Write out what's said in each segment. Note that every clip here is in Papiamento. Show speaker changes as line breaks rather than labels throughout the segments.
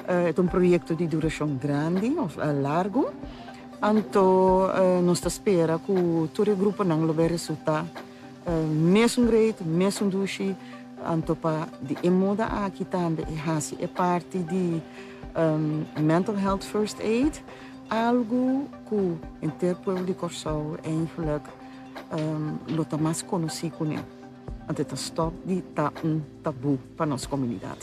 E ta un proyekto di durashon grandi òf largu. Anto nos ta spera ku tur e gruponan lo bai resultá mesun great, mesun dushi. Anto pa di e moda aki tambe e hasi e parti di mental health first aid algu ku henter pueblo di Kòrsou eigenlijk lo ta mas konosí kuné. Anto e ta stòp di ta un tabú pa nos komunidat.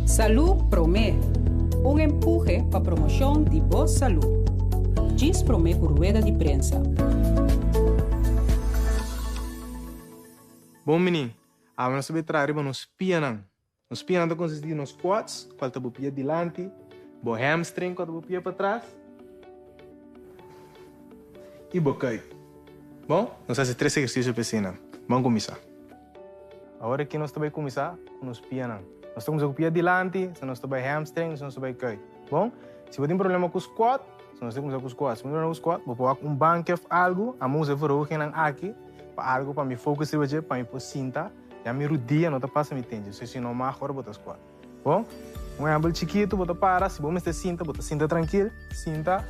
Salú Promé, un empuhe pa promoshon di bo salú. Djis promé ku rueda di prensa.
Bon bini, awe nos ta bay traha riba nos pianan. Nos pianan ta consisti di nos quads, cual ta bo pia dilanti, bo hamstring, cual ta bo pia patras, y bo kuit. Bon, nos haci tres ehercicio pa esina. Ban cuminsa. Awor aki nos ta bai kuminsá ku nos pianan. Nos ta kuminsá ku pia dilanti, sa nos ta bai hamstring, sa nos ta bai kuit. Bon, si bo tin problema ku squat, sa nos ta kuminsá ku squat. Si bo tin problema ku squat, bo por wak un banki òf algu. Ami usa e verhogingnan aki pa algu pa mi focus riba dje, pa mi por sinta, ya mi rudia no ta pasa mi tenchi. So si no mag ora bo ta squat. Bon, un ehèmpel chikitu, bo ta para, si bo mester sinta, bo ta sinta trankil, sinta,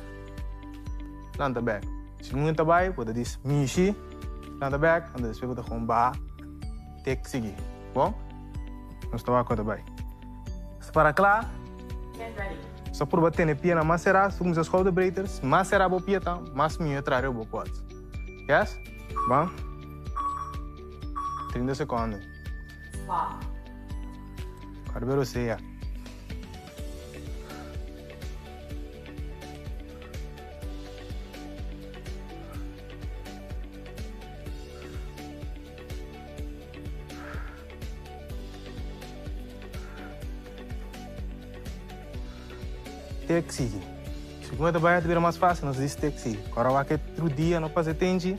lanta bèk. Si nunca ta bai, bo ta dis mishi, lanta bèk, anto despues bo ta gewoon baha te sigui. Bon, nos ta wak ku ta bai. Nos ta para kla. Nos ta purba tene pianan mas será, si bo kuminsá schouderbreeders, mas será bo pia ta, mas mihó traha riba bo quads. Yes? Ban. 30 sekondo. Kòrda rosea. Tek sigui. Segun e ta bai ta bira mas fásil, nos di tek sigui. Kòrda wak e tru dia no pasa e tenchi.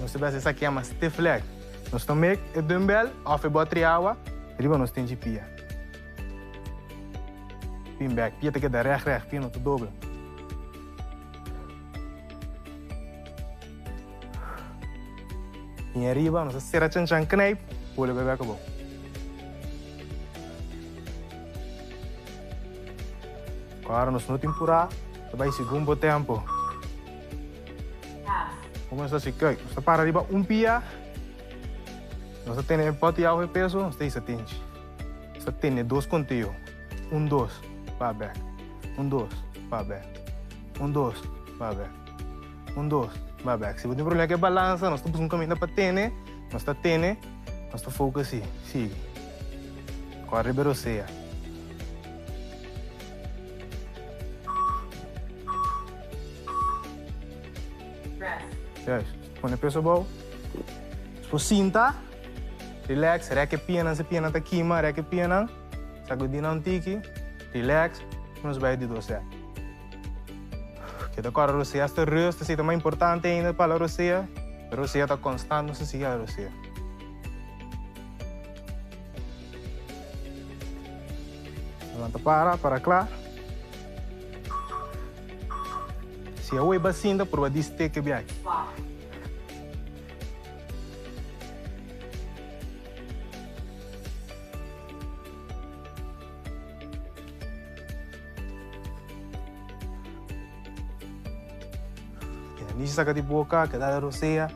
Nos ta basa esaki yama stiff leg. Nos ta mek e dumbbell of e botri awa riba nos tenchi pia. Pin bek. Pia ta keda reg reg, pia no ta dobla. Pin ariba, nos ta sera chan chan knijp, bolbe bek abou. Ora nos no tin purá, ta bai segun bo tempo. Como nos ta haci? Kijk, nos ta para riba un pia, nos ta tene e poti awe e peso, nos ta hisa tenchi. Nos ta tene dos conteo, un dos, pa bek, un dos, pa bek, un dos, pa bek, un dos, pa bek. Si bo tin problema cu e balansa, nos ta busca un caminda pa tene, nos ta tene, nos ta focus si, sigui. Kòrda riba e rosea. Juist. Pone peso abou. Despues sinta. Relax. Rek e pianan si pianan ta kima. Rek e pianan. Sagudí nan un tiki. Relax. Nos bai di dos set. Keda kòrda rosea hasta rust. Esei ta mas importante ainda pa la rosea. Rosea ta konstant. Nos ta sigui hala rosea. Levanta para, para kla. Si awe ba sinta, purba di steke biachi. Keda nishi saka di boka, keda la rosea.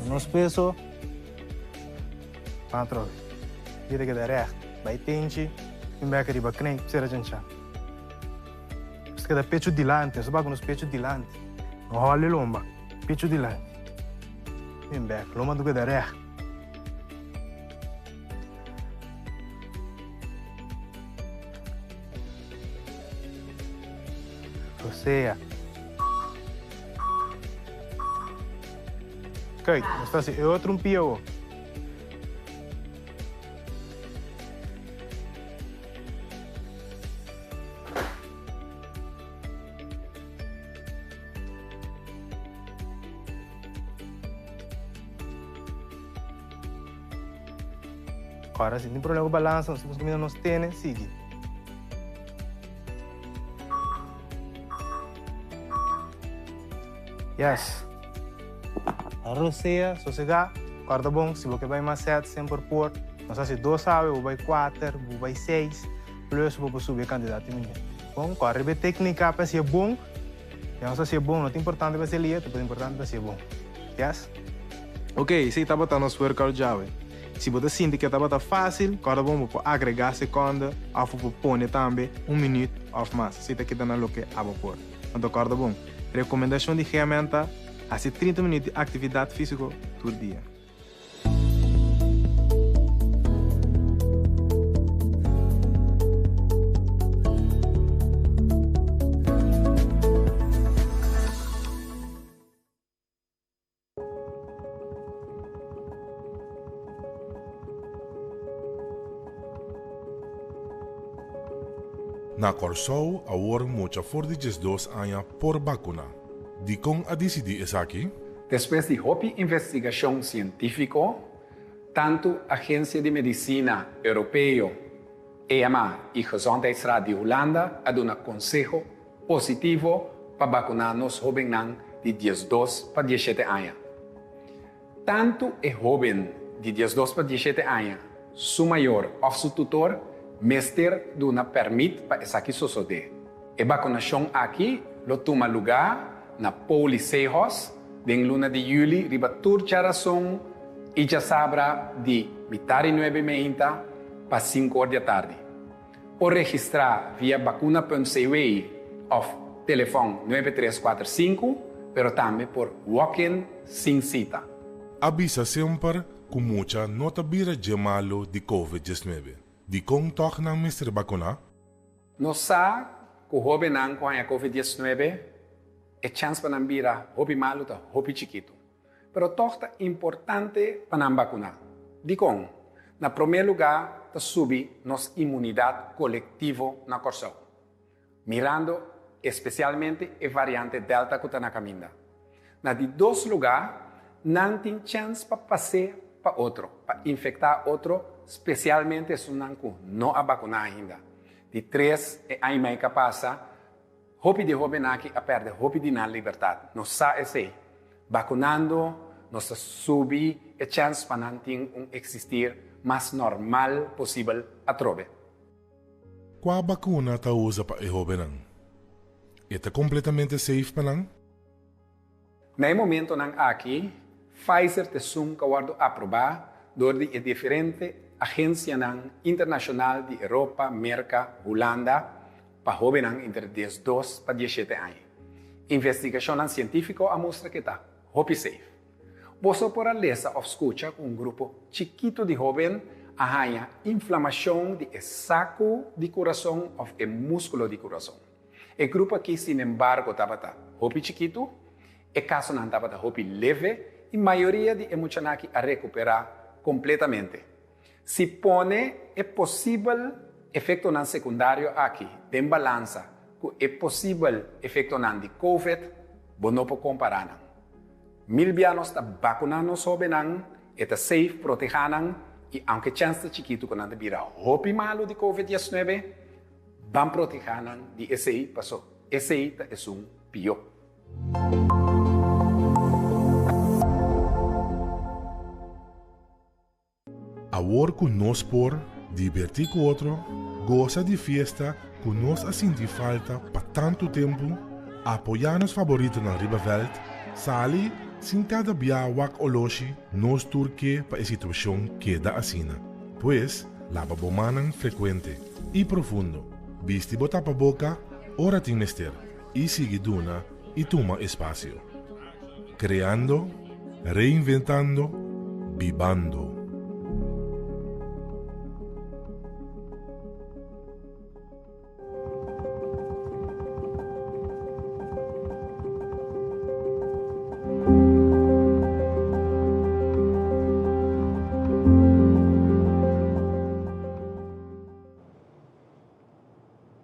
Nos peso ban atrobe. Bira keda recht. Bai tenchi, bin bek riba knee, sera chanchan. Nos ta keda pecho dilanti, nos ta baka nos pecho dilanti. No hòli lomba, pecho dilanti. Bin bek, lomba ta keda recht. Rosea. Kijk, nos ta hasi e otro un pia awo. Ora si tin problema ku balansa, nos ta kuminsa nos tene, sigui. Yes. Rosea, sosegá, kòrda bon, si bo ke bai mas sèt, semper por. Nos hasi dos awe, bo bai kuater, bo bai seis, plus bo por subi e kantidat di minüt. Bon, kòrda riba e téknika pa hasié bon. Ya nos hasié bon, no ta importante pa hasié lihe, ta importante pa hasié bon. Yes? Ok, esei tabata nos workout djawe. Si bo ta sinti ku e tabata fásil, kòrda bon bo por agregá sekonda òf bo por pone tambe un minüt òf mas. Esei ta keda na loke abo por. Anto kòrda bon, rekomendashon di GMN ta hasi 30 minüt di aktividat físiko tur dia.
Na Kòrsou awor mucha for di 12 aña por bakuná. Dikon a disidí esaki?
Despues di hopi investigashon sientífiko, tantu Agensia di Medisina Europeo, EMA, i Gezondheidsraad di Hulanda a duna konseho positivo pa bakuná nos hóbennan di 12 pa 17 aña. Tantu e hóben di 12 pa 17 aña, su mayor òf su tutor mester duna pèrmit pa esaki sosodé. E bakunashon aki lo tuma lugá na Poli Sehos den luna di yüli riba tur djarason i djasabra di mitar i nuebe meinta pa sinku or di atardi. Por registrá via bakuna.cw òf telefòn 9345, pero tambe por walk-in sin sita.
A bisa semper ku mucha no ta bira dje malu di Covid 19. Dikon tòg nan mester bakuná?
Nos sa ku hóbennan ku haña Covid 19 e chèns pa nan bira hopi malu ta hopi chikitu. Pero tòg ta importante pa nan bakuná. Dikon? Na promé lugá ta subi nos imunidat kolektivo na Kòrsou, mirando espesialmente e variante Delta ku ta na kaminda. Na di dos lugá, nan tin chèns pa pas'é pa otro, pa infektá otro, spesialmente esunnan ku no a bakuná ainda. Di tres, e aña i mei ka pasa, Hopi di hóbennan aki a pèrdè hopi di nan libertat. Nos sa esei. Bakunando nos ta subi e chèns pa nan tin un eksistir mas normal posibel atrobe.
Kua bakuna ta usa pa e hóbennan? E ta kompletamente safe pa nan?
Na e momentonan aki, Pfizer ta esun ku a wòrdu aprobá dor di e diferente agensianan internashonal di Europa, Merka, Hulanda pa hóbennan entre 12 pa 17 aña. Investigashonnan sientífiko a mustra ku e ta hopi safe. Boso por a lesa òf skucha ku un grupo chikitu di hóben a haña inflamashon di e saku di kurason òf e múskulo di kurason. E grupo aki sinembargo tabata hopi chikitu, e kasonan tabata hopi leve i mayoria di e muchanan aki a rekuperá kompletamente. Si pone e posibel efektonan sekundario aki den balansa ku e posibel efektonan di Covid, bo no por kompará nan. Mil bia nos ta bakuná nos hóbennan, e ta safe, protehá nan i aunke chèns ta chikitu ku nan ta bira hopi malu di Covid 19, Ban protehá nan di esei, paso esei ta esun pió.
Awor ku nos por dibertí ku otro, gosa di fiesta ku nos a sinti falta pa tantu tempu, apoyá nos faboritonan riba vèlt, sali sin kada bia wak oloshi, nos tur ke pa e situashon keda asina. Pues, laba bo mannan frekuente. I profundo. Bisti bo tapaboka ora tin mester i sigui duna i tuma espasio. Kreando, reinventando, bibando.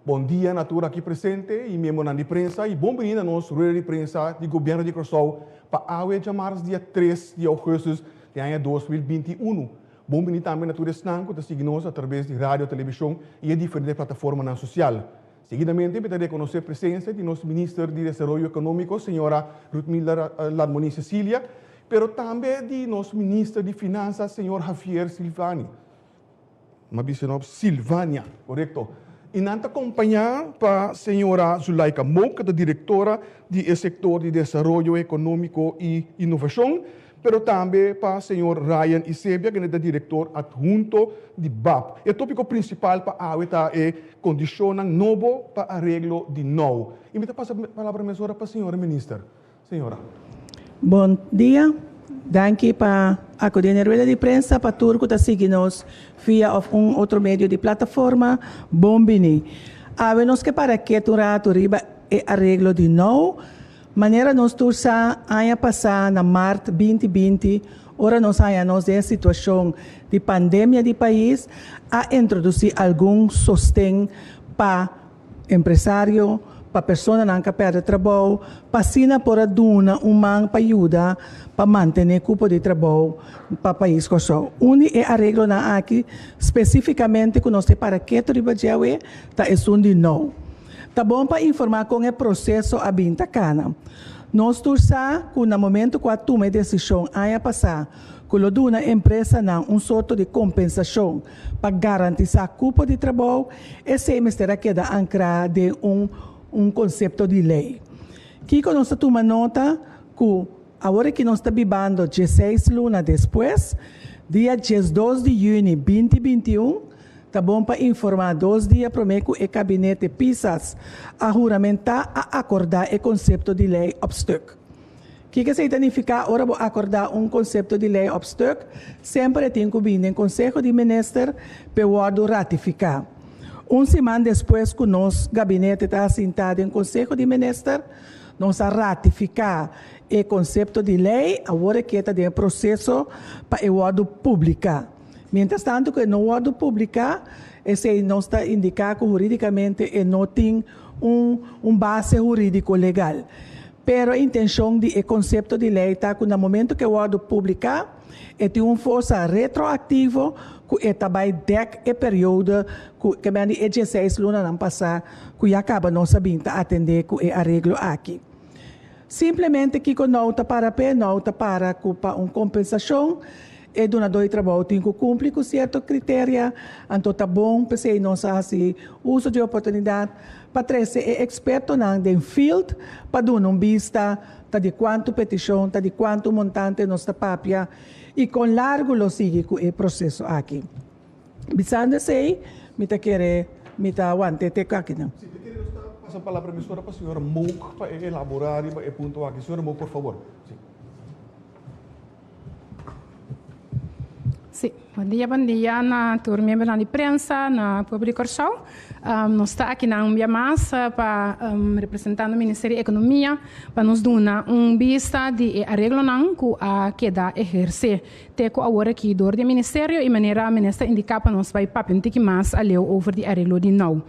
Bon dia na tur aki presente y miembronan di prensa y bon bini na nos rueda di prensa di Gobierno di Corsou pa awe djamars dia 3 di augustus di aña 2021. Bon bini tambe na tur esnan ku ta sigui nos atraves di radio, televishon i e diferente plataformanan sosial. Seguidamente mi ta rekonosé presensia di nos Minister di Desaroyo Ekonómiko, señora Ruthmilda Larmonie-Cecilia, pero tambe di nos Minister di Finansa, señor Javier Silvani. Mi a bisa no? Silvania, korekto. I nan ta kompañá pa señora Zulaika Mook, ku ta direktora di e sektor di Desaroyo Ekonómiko i Inovashon, pero tambe pa señor Ryan Isebia, kende ta direktor adhunto di bap. E tópiko prinsipal pa awe ta e kondishonnan nobo pa areglo di now. I mi ta pasa palabra mesora pa señora minister. Señora.
Bon dia. Danki pa akudí na e rueda di prensa. Pa tur ku ta sigui nos via òf un otro medio di plataforma, bon bini. Awe nos ke para ketu un ratu riba e areglo di now. Manera nos tur sa, aña pasá na mart 2020, ora nos haña nos den e situashon di pandemia di pais, a introdusí algun sosten pa empresario, pa personanan ku a pèrdè trabou, pa asina por a duna un man pa yuda pa mantené kupo di trabou pa pais Kòrsou. Un di e areglonan aki spesífikamente ku nos ta para ketu riba dje awe ta esun di nou. Ta bon pa informá kon e proseso a bin ta kana. Nos tur sa ku na momentu ku a tuma e desishon aña pasá ku lo duna empresanan un sorto di kompensashon pa garantisá kupo di trabou, esei mester a keda ankrá den un un konsepto di lei. Kiko nos ta tuma nota ku awor aki nos ta bibando dieseis luna despues, dia 12 di yüni 2021, Ta bon pa informá dos dia promé ku e kabinete Pisas a huramentá a akordá e konsepto di lei op stuk. Kiko esei ta nifiká? Ora bo akordá un konsepto di lei op stuk, semper e tin ku bini den Konseho di Minister p'e wòrdu ratifiká. Un siman despues ku nos gabinete ta asintá den Konseho di Minister, nos a ratifiká e konsepto di lei, awor e ke ta den e proseso pa e wòrdu publiká. Mientras tanto ku e no wòrdu publiká, esei nos ta indiká ku hurídikamente e no tin un un base hurídiko legal. Pero e intenshon di e konsepto di lei ta ku na momento ku e wòrdu publiká, e tin un forsa retroaktivo ku e ta bai dèk e periodo ku ke men di e dieseis lunanan pasá ku ya kaba nos a bin ta atendé ku e areglo aki. Simplemente kiko nou ta para p'e? Nou ta para ku pa un kompensashon e dunadó di trabou tin ku kumpli ku sierto kriteria, anto ta bon p'esei nos a hasi uso di e oportunidat pa trese e ekspertonan den field pa duna un bista ta di kuantu petishon, ta di kuantu montante nos ta papia i kon largu lo sigui ku e proseso aki. Bisando esei, mi ta kere mi ta want'é te ku akinan.
Si, mi kere nos ta pasa palabra mesora pa señora Mook pa e elaborá riba e punto aki. Señora Mook, por favor. Si.
Si, bon dia, bon dia na tur miembronan di prensa, na pueblo di Kòrsou. Nos ta akinan un bia mas pa representando Ministerio di Ekonomia pa nos duna un bista di e areglonan ku a keda ehersé Te ku awor aki dor di e ministerio i manera minister indiká pa nos bai papia un tiki mas aleu over di areglo di nou.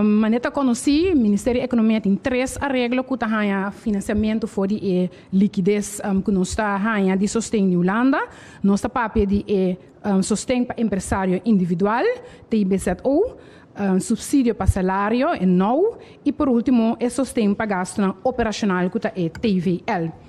Manera ta konosí, Ministerio di Ekonomia tin tres areglo ku ta haña finansiamentu for di e likides ku nos ta haña di sosten di Hulanda. Nos ta papia di e sosten pa empresario individual, TBZO, supsidio pa salario, e nou, i por último e sosten pa gastunan operashonal ku ta e TVL.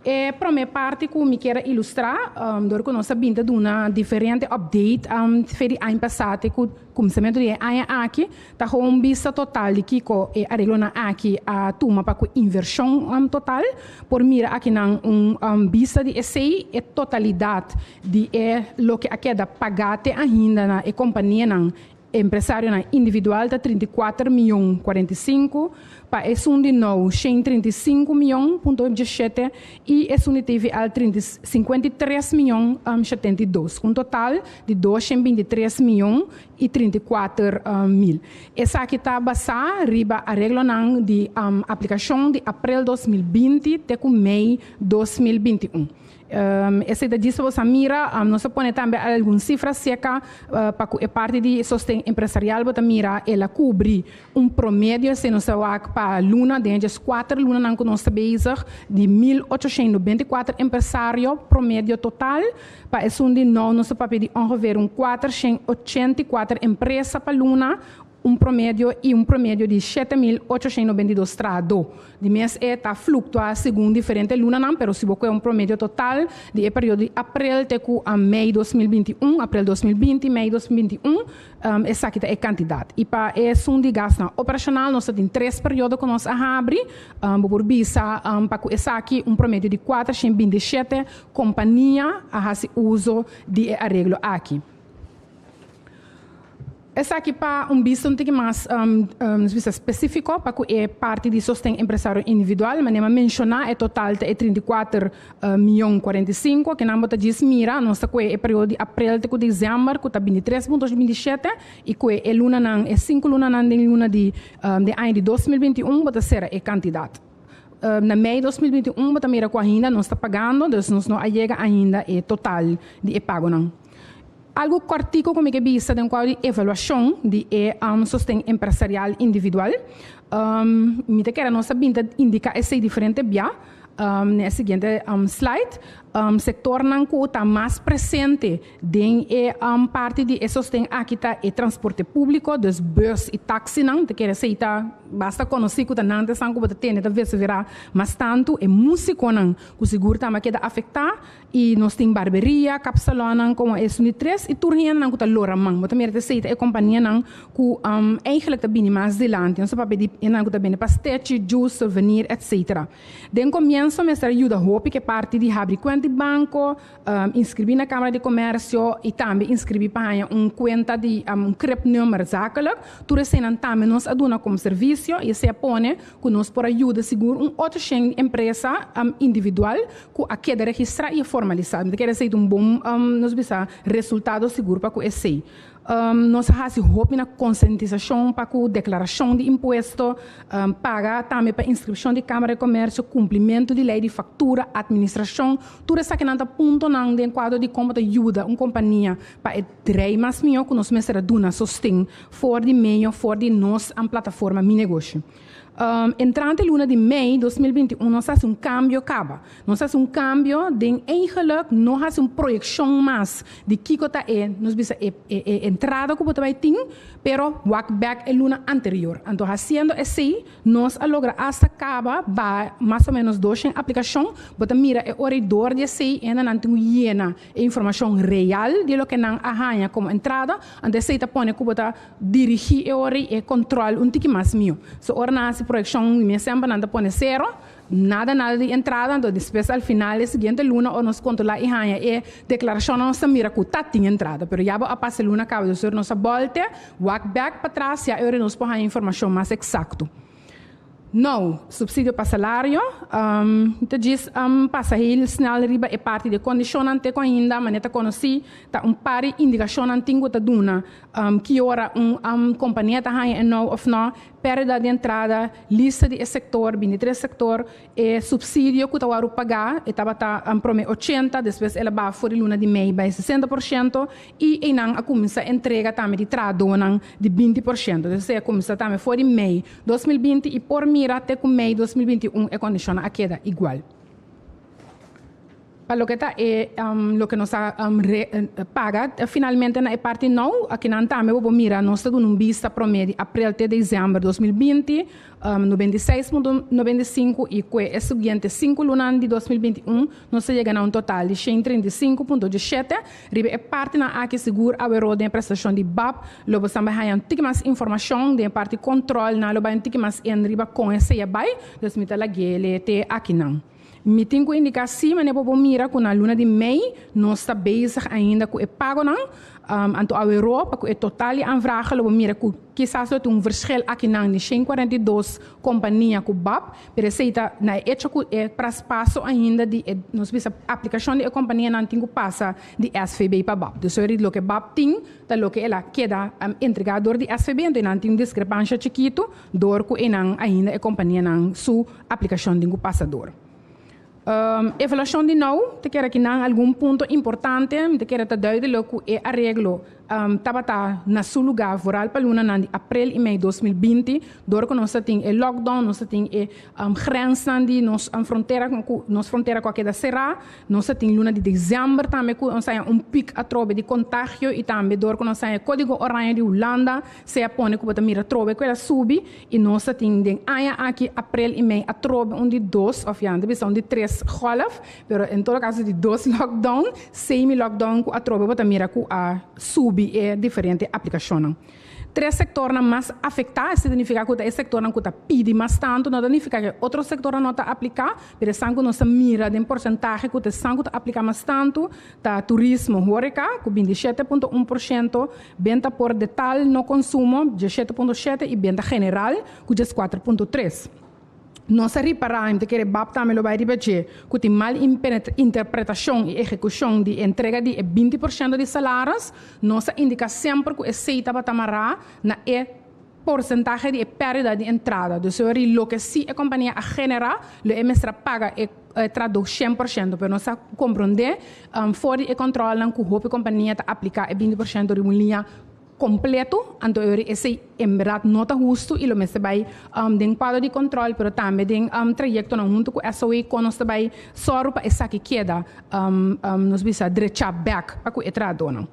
E prome parti ku mi kier a ilustrá, dor ku nos a bin ta duna diferente update fe di aña pasá te ku kuminsamentu di e aña aki, ta gewoon un bista total di kiko e areglonan aki a tuma pa ku invershon total. Por mira akinan un bista di esei, e totalidat di e loke a keda pagá te ainda na e kompanianan. Empresarionan individual ta 34 mion 45, pa esun di nou 135 mion punto 17 i esun di TVL 53 mion 72, un total di 223 mion i 34 mil. Esaki ta basá riba areglonan di aplikashon di aprel 2020 te ku mei 2021. Esei ta djis pa bo sa mira. Nos a pone tambe algun sifra seka pa ku e parti di sosten empresarial bo ta mira el a kubri un promedio esei nos ta wak pa luna den e djes kuater lunanan ku nos ta bezig di 1894 empresario promedio total. Pa esun di nou nos ta papia di ongeveer un 484 empresa pa luna. Un promedio i un promedio di 7892 trahadó. Di mes e ta fluktua segun diferente lunanan, pero si bo kohe un promedio total di e periodo di aprel te ku mei 2021, aprel 2020, mei 2021, esaki ta e kantidat. I pa esun di gasnan operashonal nos ta tin tres periodo ku nos a habri. Bo por bisa pa ku esaki un promedio di 427 kompania a hasi uso di e areglo aki. Esaki pa un bista un tiki mas nos bisa spesífiko pa ku e parti di sosten empresario individual, manera mi a menshoná e total ta e 34 mion 45, kinan bo ta djis mira nos ta kue e periodo di aprel te ku desèmber ku ta 23.27 i kue e lunanan e sinku lunanan den luna di den aña di 2021 bo ta sera e kantidat. Na mei 2021 bo ta mira ku ainda nos ta pagando, dus nos no a yega ainda e total di e pagonan. Algu kòrtiku ku mi ke bisa den kuadro di evaluashon di e sosten empresarial individual. Mi ta kere nos a bin ta indiká esei diferente bia na e siguiente slide. Sektornan ku ta mas presente den e parti di e sosten aki ta e transporte públiko, dus bùs i taksinan. Ta kere esei ta basta konosí ku ta nan ta esnan ku bo ta tende ta veseverá mas tantu. E músikonan ku sigur tambe a keda afektá. I nos tin barberia, kapsalonnan komo esun di tres i tur hendenan ku ta lora man. Bo ta mira ta esei ta e kompanianan ku eigenlijk ta bini mas dilanti. Nos ta papia di hendenan ku ta bende pastechi, juice, souvenir, etcetera. Den komienso mester a yuda hopi ku e parti di habri kuenta di banko, inskribí na Kamara di Komersio i tambe inskribí pa haña un kuenta di un cribnummer zakelijk. Tur eseinan tambe nos a duna komo servisio i esei a pone ku nos por a yuda sigur un otro shen empresa individual ku a keda registrá i a formalisá. Mi ta kere esei ta un bon, nos bisa, resultado sigur pa ku esei. Nos a hasi hopi na konsientisashon pa ku deklarashon di impuesto, paga tambe pa inskripshon di Kámara di Komèrsio, kumplimentu di lei di faktura, atministrashon. Tur esakinan ta puntonan den kuadro di kon bo ta yuda un kompania pa e drei mas mihó ku nos mester a duna sosten for di medio for di nos plataforma Mi Negoshi. Entrante luna di mei 2021 nos hasi un kambio kaba. Nos hasi un kambio den eigenlijk no hasi un proyekshon mas di kiko ta e, nos bisa e e entrada ku bo ta bai tin, pero wak bek e luna anterior. Anto hasiendo esei nos a logra asta kaba ba mas o menos 200 aplikashon. Bo ta mira e ora i dor di esei hende nan tin ku yena e informashon real di loke nan a haña komo entrada. Anto esei ta pone ku bo ta dirigí e ora i e kòntròl un tiki mas mihó. So ora nan hasi proyekshon mi mes semper nan ta pone sero, nada nada di entrada, anto despues al final e siguiente luna ora nos kontrolá i haña e deklarashonnan nos ta mira ku ta tin entrada. Pero ya bo a pasa e luna kaba, dus ora nos a bòlte wak bèk patras ya e ora nos por haña informashon mas eksakto. Nou, supsidio pa salario, mi ta djis pasa heel snel riba e parti di e kondishonnan te ku ainda manera ta konosí ta un par di indikashonnan tin ku ta duna ki ora un kompania ta haña e nou òf nò, pèrdida di entrada, lista di e sektor, 23 sektor, e supsidio ku ta wòrdu pagá, e tabata promé 80, despues el a baha for di luna di mei bai 60%, I einan a kuminsá entrega tambe di trahadónan di 20%. Dus esei a kuminsá tambe for di mei 2020 i por mira te ku mei 2021 e kondishonnan a keda igual. Pa loke ta e loke nos a paga finalmente na e parti nou, akinan tambe bo por mira nos ta duna un bista promé di aprel te desèmber 2020, 96.95 i ku e siguiente sinku lunanan di 2021 nos ta yega na un total di 135.17. Riba e partinan aki sigur aweró den e prestashon di bap lo bo tambe haña un tiki mas informashon den e parti kòntròl nan lo bai un tiki mas in riba kon esei a bai, dus mi ta lag'é le te akinan. Mi tin ku indiká si manera bo por mira ku na luna di mei nos ta bezig ainda ku e pagonan, anto aweró pa ku e total di aanvragen lo bo mira ku kisas lo tin un verschil akinan di 142 kompania ku bap. Pero esei ta na e echo ku e traspaso ainda di e, nos bisa, aplikashon di e kompanianan tin ku pasa di SVB pa bap. Dus ori loke bap tin ta loke el a keda entregá dor di SVB, anto einan tin un diskrepansha chikitu dor ku einan ainda e kompanianan su aplikashon tin ku pasa dor. Evaluashon di nou, ta kere akinan algun punto importante, mi ta kere ta duidelijk ku e areglo tabata na su lugá vooral pa lunanan di aprel i mei 2020, dor ku nos ta tin e lockdown, nos ta tin e grensnan di nos frontera ku nos frontera ku a keda será, nos ta tin luna di desèmber tambe ku nos haña un pik atrobe di kontagio i tambe dor ku nos haña e kódigo oranje di Hulanda, sea pone ku bo ta mira atrobe ku el a subi. I nos ta tin den aña aki, aprel i mei, atrobe un di dos, òf ya, nan ta bisa un di tres gòlf, pero en todo kaso di dos lockdown, semi lockdown ku atrobe bo ta mira ku a subi e diferente aplikashonnan. Tres sektornan mas afektá, esei ta nifiká ku ta e sektornan ku ta pidi mas tantu, no ta nifiká ku e otro sektornan no ta apliká, pero esnan ku nos ta mira den porsentahe ku ta esnan ku ta apliká mas tantu ta turismo, horeca, ku 27.1%, Benta por detal no konsumo, 17.7 i benta general ku 14.3. Nos a ripará, i mi ta kere bab tambe lo bai riba dje, ku tin mal interpretashon i ehekushon di entrega di e 20% di salaris. Nos a indiká semper ku esei tabata mará na e porsentahe di e pèrdida di entrada. Dus e ora loke si e kompania a generá, lo e mester a paga e tradó 100%. Pero nos a komprondé for di e kòntròlnan ku hopi kompania ta apliká e 20% riba un liña kompleto. Anto e ora esei en bèrdat no ta hustu i lo mester bai den kuadro di kòntròl, pero tambe den trayektonan huntu ku SOE kon nos ta bai sòru pa esaki keda nos bisa drechá bèk pa ku e trahadónan.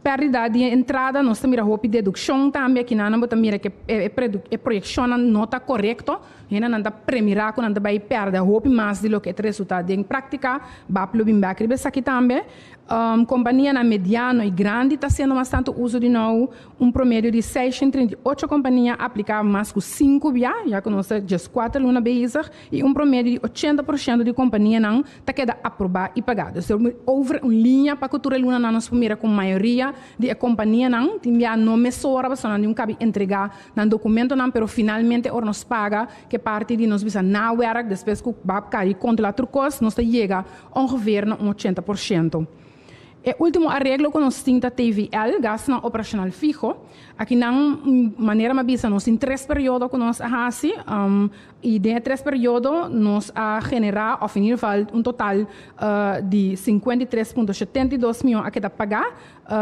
Pèrdida di entrada, nos ta mira hopi dedukshon tambe. Akinan bo ta mira ku e proyekshonnan no ta korekto. Hendenan ta premirá ku nan ta bai pèrdè hopi mas di loke e ta resultá den práktika. Bap lo bin bèk riba esaki tambe. Kompanianan mediano i grandi ta hasiendo mas tantu uso di nou. Un promedio di 638 kompania a apliká mas ku sinku bia, ya ku nos ta 14 luna bezig. I un promedio di 80% di kompanianan ta keda aprobá i pagá. Dus over un liña pa ku tur e lunanan nos por mira ku mayoria di e kompanianan tin bia no mesora pasobra nan tin un kabi entregá nan dokumentonan, pero finalmente ora nos paga ku e parti di nos bisa nawerk despues ku bab kari kontrolá tur kos nos ta yega ongeveer na un 80%. E último areglo ku nos tin ta TVL, gastunan operashonal fiho. Akinan, manera mi a bisa, nos tin tres periodo ku nos a hasi i den e tres periodo nos a generá òf in ieder geval un total di 53.72 mion a keda pagá.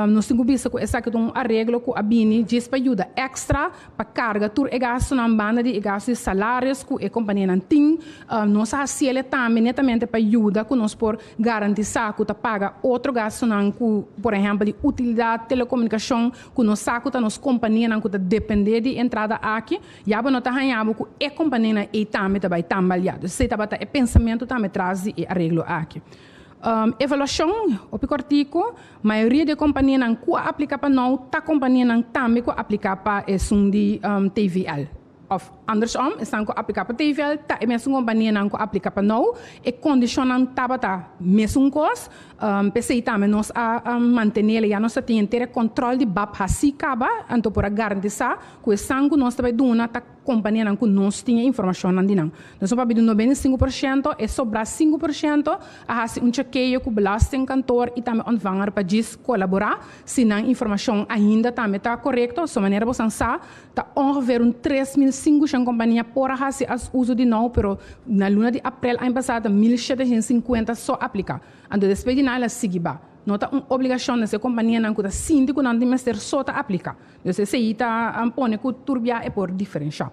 Nos tin ku bisa ku esaki ta un areglo ku a bini djis pa yuda èkstra pa karga tur e gastunan banda di e gastu di salarios ku e kompanianan tin. Nos a hasiel tambe netamente pa yuda ku nos por Garantisá ku ta paga otro gastunan ku, por ehèmpel, di utilidat, telekomunikashon, ku nos sa ku ta nos kompanianan ku ta dependé di entrada aki, ya bo no ta haña bo ku e kompanianan ei tambe ta bai tambaliá. Dus esei tabata e pensamentu tambe tras di e areglo aki. Evaluashon, hopi kòrtiku, mayoria di e kompanianan ku a apliká pa nou ta kompanianan tambe ku a apliká pa esun di TVL. Of andersom, esnan ku apliká pa TVL ta e mesun kompanianan ku apliká pa nou. E kondishonnan tabata mesun kos. P'esei tambe nos a mantenel ya nos ta tin henter e kòntròl di bab hasí kaba, anto por a garantisá ku esnan ku nos ta bai duna ta kompanianan ku nos tin e informashonnan di nan. Nos a papia di 95%, e sobrá 5% a hasi un chekeo ku belastingkantoor i tambe ontvanger pa djis kolaborá si nan informashon ainda tambe ta korekto. So manera bosan sa, Ta ongeveer un 3500 kompania por a hasi as uso di nou, pero na luna di aprel aña pasá ta 1750 so apliká. Anto despues di nan el a sigui ba. No ta un obligashon nes e kompanianan ku ta sinti ku nan tin mester so ta apliká. Dus esei ta pone ku tur bia e por diferenshá.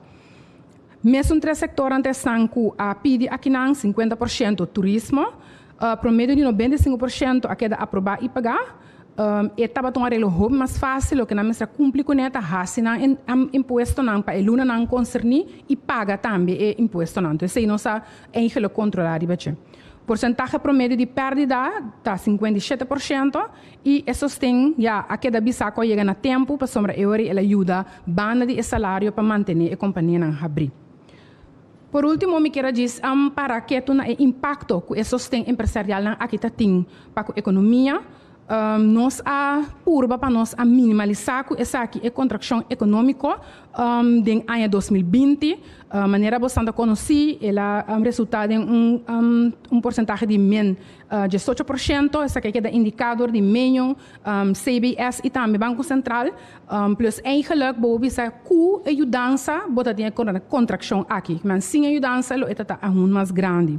Mesun tres sektornan ta esnan ku a pidi akinan, 50% turismo, promedio di 95% a keda aprobá i pagá. E tabata un areglo hopi mas fásil, loke nan mester a kumpli kuné ta hasi nan impuestonan pa e lunanan konserní i paga tambe e impuestonan. Entonces esei nos a eigenlijk kontrolá riba dje. Porsentahe promedio di pèrdida ta 57% i e sosten ya a keda bisá ku a yega na tempu pasobra e ora el a yuda banda di e salario pa mantené e kompanianan habrí. Por último mi kier a djis para ketu na e impakto ku e sosten empresarialnan aki ta tin pa ku ekonomia. Nos a purba pa nos a minimalisá ku esaki e kontrakshon ekonómiko den aña 2020. Manera bosan ta konosí, el a resultá den un un porsentahe di min 18%. Esaki a keda indiká dor di MEO, CBS i tambe Banko Sentral. Plus eigenlijk bo por bisa ku e yudansa bo ta tin e kontrakshon aki. Men sin e yudansa lo e ta ta aun mas grandi.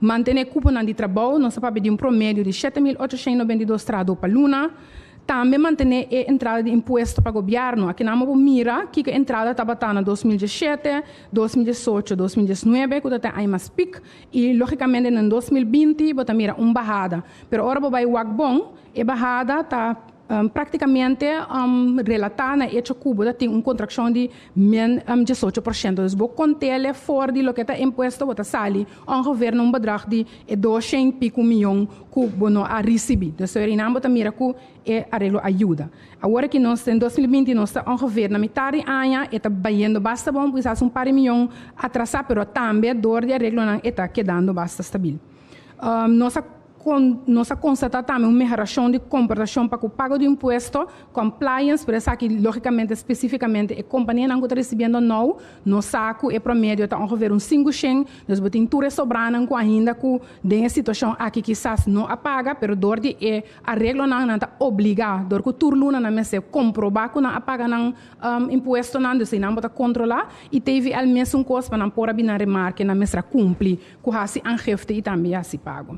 Mantené kuponan di trabou, nos ta papia di un promedio di 7892 trahadó pa luna. Tambe mantené e entrada di impuesto pa gobièrnu. Akinan bo por mira kiko e entrada tabata na 2017, 2018, 2019 ku ta ten aña mas pik i lógikamente na 2020 bo ta mira un bahada. Pero ora bo bai wak bon, e bahada ta Práktikamente relatá na e echo ku bo ta tin un kontrakshon di min 18%. Dus bo kont'el for di loke ta impuesto bo ta sali ongeveer na un bedrag di e 200 piku mion ku bo no a risibí. Dus einan bo ta mira ku e areglo a yuda. Awor aki nos den 2020 nos ta ongeveer na mitar di aña, e ta bayendo basta bon, kisas un par di mion atrasá, pero tambe dor di areglonan e ta kedando basta stabil. Nos a Kon nos a konstatá tambe un mehorashon di komportashon pa ku pago di impuesto, compliance, pero esaki lógikamente spesífikamente e kompanianan ku ta risibiendo nou no sa ku e promedio ta ongeveer un 500, dus bo tin tur e sobranan ku ainda ku den e situashon aki kisas no a paga, pero dor di e areglonan nan ta obligá dor ku tur luna nan mester komprobá ku nan a paga nan impuestonan, dus einan bo ta kontrolá i TVL mesun kos pa nan por a bini nan remarke nan mester a kumpli ku hasi aangifte i tambe hasi pago.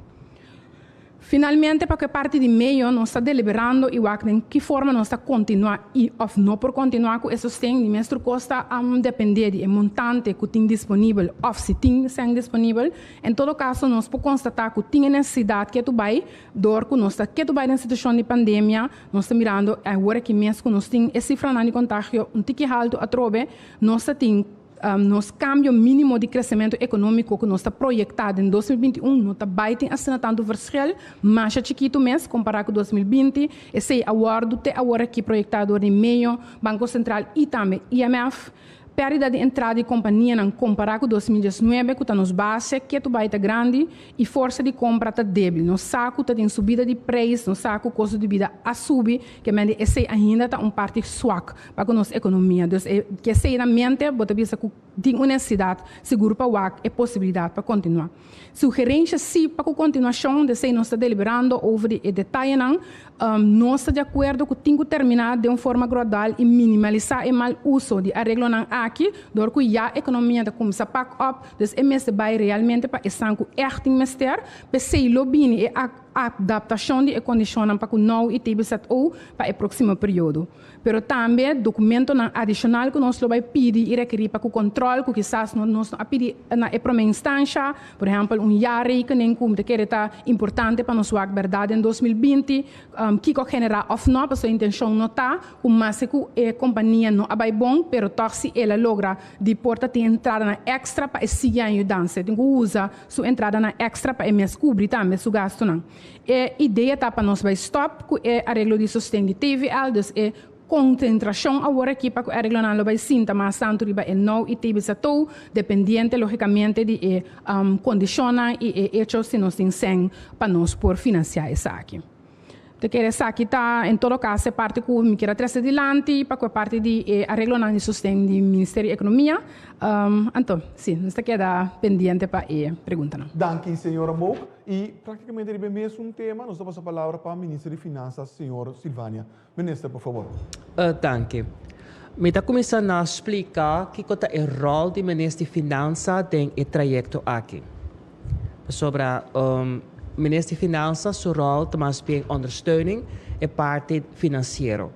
Finalmente, pa ku e parti di meio nos ta deliberando i wak den ki forma nos ta kontinuá i òf no por kontinuá ku e sosten di mes tur kos ta dependé di e montante ku tin disponibel òf si tin sèn disponibel. En todo kaso nos por konstatá ku tin e nesesidat ketu bai dor ku nos ta ketu bai den situashon di pandemia. Nos ta mirando awor aki mes ku nos tin e sifranan di kontagio un tiki haltu atrobe. Nos ta tin Nos kambio mínimo di kresementu ekonómiko ku nos ta proyektá den 2021 no ta bai tin asina tantu verschil, masha chikitu mes kompará ku 2020. Esei a wòrdu te awor aki proyektá dor di MEO, Banko Sentral i tambe IMF. Pèrdida di entrada di kompanianan kompará ku 2019 ku ta nos base ketu bai ta grandi i forsa di kompra ta débil. Nos sa ku ta tin subida di preis, nos sa ku kosto di bida a subi, ke mende esei ainda ta un parti swak pa ku nos ekonomia. Dus e ke esei na mente bo ta bisa ku tin un nesesidat sigur pa wak e posibilidat pa kontinuá. Sugerensha si pa ku kontinuashon di esei nos ta deliberando over di e detayenan. Nos ta di akuerdo ku tin ku terminá den un forma gradual i minimalisá e mal uso di areglonan aki dor ku ya ekonomia ta kuminsá pak op, dus e mester bai realmente pa esnan ku ègt tin mester. P'esei lo bini e adaptashon di e kondishonnan pa ku now i TBZO pa e próksimo periodo. Pero tambe dokumentonan adishonal ku nos lo bai pidi i rekerí pa ku kòntròl ku kisas no nos no a pidi na e promé instansha, por ehèmpel un jaarrekening ku mi ta kere ta importante pa nos wak bèrdat den 2020 kiko a generá òf nò, pasobra intenshon no ta ku maske ku e kompania no a bai bon pero tòg si el a logra di por ta tin entradanan èkstra pa e sigui a yudansa e tin ku usa su entradanan èkstra pa e mes kubri tambe su gastunan. E idea ta pa nos bai stòp ku e areglo di sosten di TVL, dus e konsentrashon awor aki pa ku e areglonan lo bai sinta mas tantu riba e nou i TBZO, dependiente lógikamente di e kondishonnan i e echo si nos tin sèn pa nos por finansiá esaki. Ta kere esaki ta en todo kaso e parti ku mi kier a trese dilanti pa ku e parti di e areglonan di sosten di Ministerio di Ekonomia. Anto, si, nos ta keda pendiente pa e preguntanan.
Danki, señora Mook. I praktikamente riba e mesun tema nos ta pasa palabra pa Minister di Finansas, señor Silvania. Minister, por fabor.
Danki. Mi ta kuminsá na splika kiko ta e ròl di Minister di Finansa den e trayekto aki. Pasobra Minister di Finansa su ròl ta mas bien ondersteuning e parti finansiero.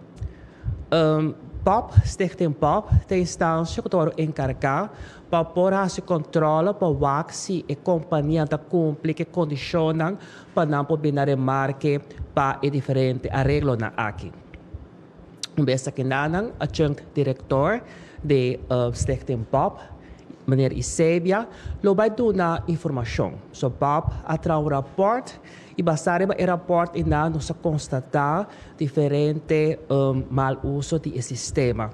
Pop, Stichting Pop, ta e instansia ku ta wòrdu enkargá pa por hasi kòntròle pa wak si e kompanianan ta kumpli ku e kondishonnan pa nan por bini na remarke pa e diferente areglonan aki. Un bes aki nanan, adjunct direktor di Stichting Bob, meneer Isebia, lo bai duna informashon. So Bob a traha un rapòrt i basá riba e rapòrt einan nos a konstatá diferente mal uso di e sistema.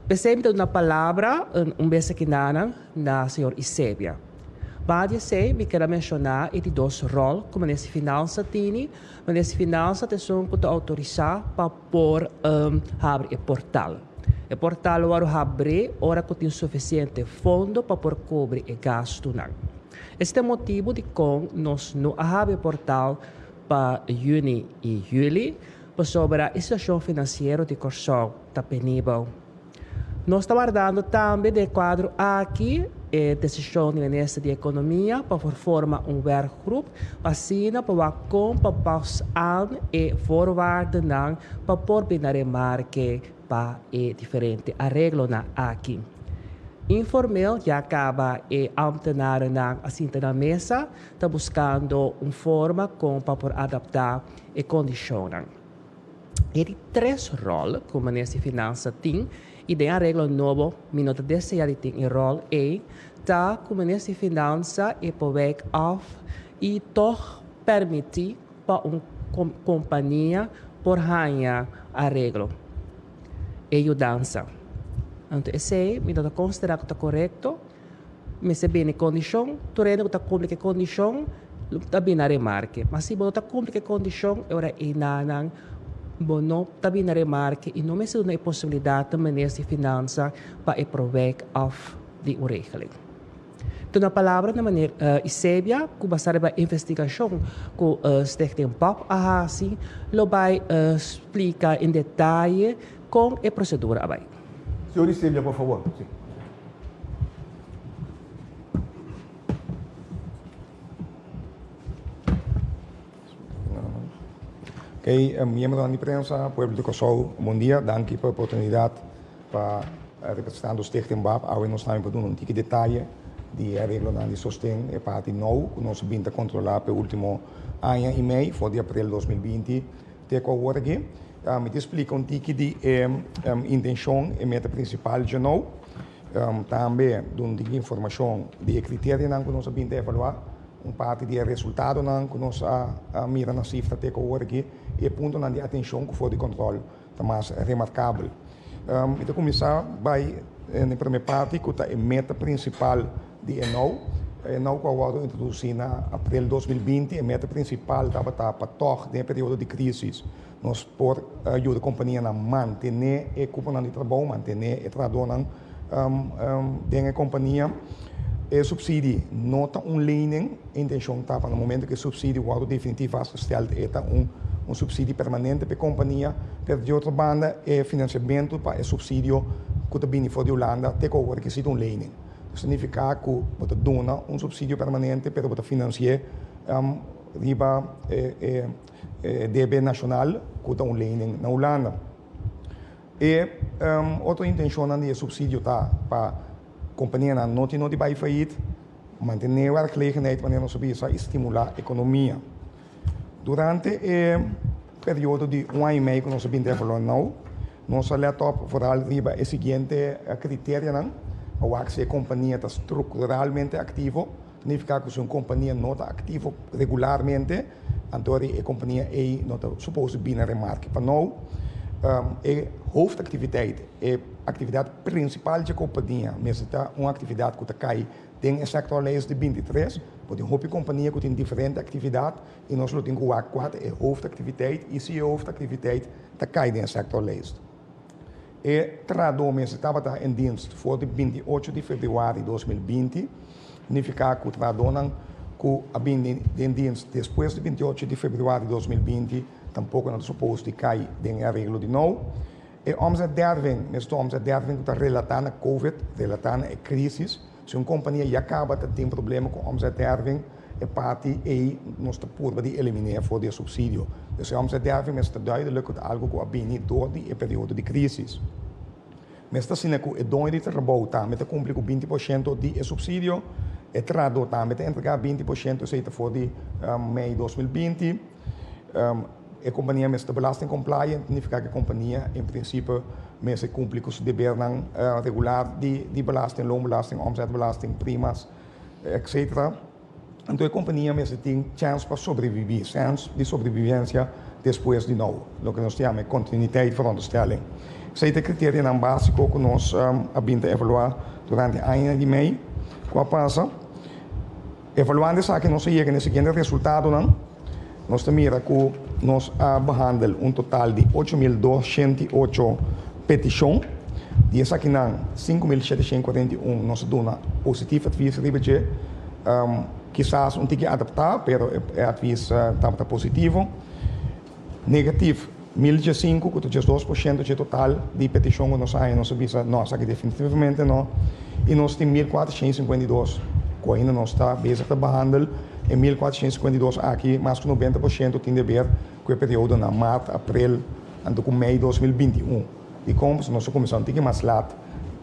P'esei mi ta duna palabra un bes aki nanan na señor Isebia. Ba di esei mi ker a menshoná e di dos ròl ku Minister di Finansa tini. Minister di Finansa ta esun ku ta outorisá pa por habri e portal. E portal lo wòrdu habrí ora ku tin sufisiente fondo pa por kubri e gastunan. Esei ta e motibu dikon nos no a habri e portal pa yüni i yüli, pasobra e situashon finansiero di Kòrsou ta penibel. Nos ta wardando tambe den e kuadro aki e desishon di Minister di Ekonomia pa por forma un werkgroep pa asina pa wak kon pa pas aan e voorwaardennan pa por bini na remarke pa e diferente areglonan aki. Informeel ya kaba e ambtenarennan a sinta na mesa ta buskando un forma kon pa por adaptá e kondishonnan. E di tres ròl ku Minister di Finansa tin, i den areglo nobo mi no ta desea di tin e ròl ei, ta ku Minister di Finansa e por wijk af i tòg pèrmití pa un kompania por haña areglo e yudansa. Anto esei mi no ta konsiderá ku ta korekto. Mester bini kondishon, tur hende ku ta kumpli ku e kondishon ta bini na remarke. Ma si bo no ta kumpli ku e kondishon, e ora einanan bo no ta bini na remarke i no mester duna e posibilidat na Minister di Finansa pa e prowek òf di un regeling. Tuna palabra na meneer Isebia ku basa riba investigashon ku Stichting pop a hasi lo bai splika en detaye kon e prosedura a bai.
Señor Isebia, por favor. Si.
Ok, miembronan di prensa, pueblo di Kòrsou, bon dia. Danki pa e oportunidat pa representando Stichting bap. Awe nos tambe por duna un tiki detaye di e areglonan di sosten, e parti nou ku nos a bin ta kontrolá pa e último aña i mei, for di aprel 2020 te ku awor aki. Mi ta splika un tiki di e intenshon, e meta prinsipal dje nou. Tambe duna un tiki informashon di e kriterianan ku nos a bin ta evaluá, un parti di e resultadonan ku nos a mira na sifra te ku awor aki i e puntonan di atenshon ku for di kòntròl ta mas remarkabel. Mi ta kuminsá bai na e promé parti ku ta e meta prinsipal di e nou. E nou ku a wòrdu introdusí na aprel 2020, e meta prinsipal tabata pa tòg den e periodo di krísis nos por yuda kompanianan mantené e kuponan di trabou, mantené e trahadónan den e kompania. E supsidi no ta un lening, e intenshon ta pa na momento ku e supsidi wòrdu definitif vastgesteld e ta un un supsidi permanente pa e kompania, pero di otro banda e finansiamentu pa e supsidio ku ta bini for di Hulanda te ku awor ki ta un lening. Esei signifiká ku bo ta duna un supsidio permanente pero bo ta finansi'é riba e debe nashonal ku ta un lening na Hulanda. E otro intenshonnan di e supsidio ta pa kompanianan no tin no di bai fayit, mantené werkgelegenheid manera nos a bisa i stimulá ekonomia. Durante e periodo di un aña i mei ku nos a bin ta evaluá nou, nos a lèt òp vooral riba e siguiente kriterianan pa wak si e kompania ta strukturalmente aktivo, ta nifiká ku si un kompania no ta aktivo regularmente, anto e kompania ei no ta supos di bini na remarke. Pa nou, e hoofdactiviteit, e aktividat prinsipal dje kompania mester ta un aktividat ku ta kai Den e sectorlijst di 23 bo tin hopi compania cu tin diferente actividad y nos lo tin cu wak cua ta e hoofdactiviteit y si e hoofdactiviteit ta cay den e sectorlijst. E trahador mester tabata in dienst for di 28 di februari 2020, nifica cu trahadornan cu a bin den dienst despues di 28 di februari 2020 tampoco nan ta supos di cay den e areglo di nou. E omzetderving, mesun omzetderving ku ta relatá na Covid, relatá na e krísis. Si un kompania ya kaba ta tin problema ku omzetderving, e parti ei nos ta purba di eliminé for di e supsidio. Dus e omzetderving mester ta duidelik ku ta algu ku a bini dor di e periodo di krísis. Mester asina ku e doño di trabou tambe ta kumpli ku 20% di e supsidio, e trahadó tambe ta entregá 20%, esei ta for di mei 2020. E kompania mester ta belasting compliant, nifiká ku e kompania en prinsipe mester kumpli ku su debernan regular di belasting, loonbelasting, omzetbelasting, primas, etcetera. Anto e kompania mester tin chèns pa sobreviví, chèns di sobrevivensia despues di nou, loke nos ta yama e continuïteit veronderstelling. Esei ta e kriterianan básiko ku nos a bin ta evaluá durante aña di mei ku a pasa. Evaluando esaki nos a yega na e siguiente resultadonan, Nos ta mira ku nos a behandel un total di 8208 petishon. Di esakinan, 5741 nos a duna positief advies riba dje. Kisas un tiki adaptá, pero e advies tabata positivo. Negatief, 1015, ku ta 12% dje total di petishon ku nos a haña. Nos a bisa, no, esaki definitivamente no. I nos tin 1452 ku ainda nos ta bezig ta behandel. E 1452 aki, mas ku 90% tin deber ku e periodonan mart, aprel, anto ku mei 2021. Dikon? Pasobra nos a kuminsá un tiki mas lat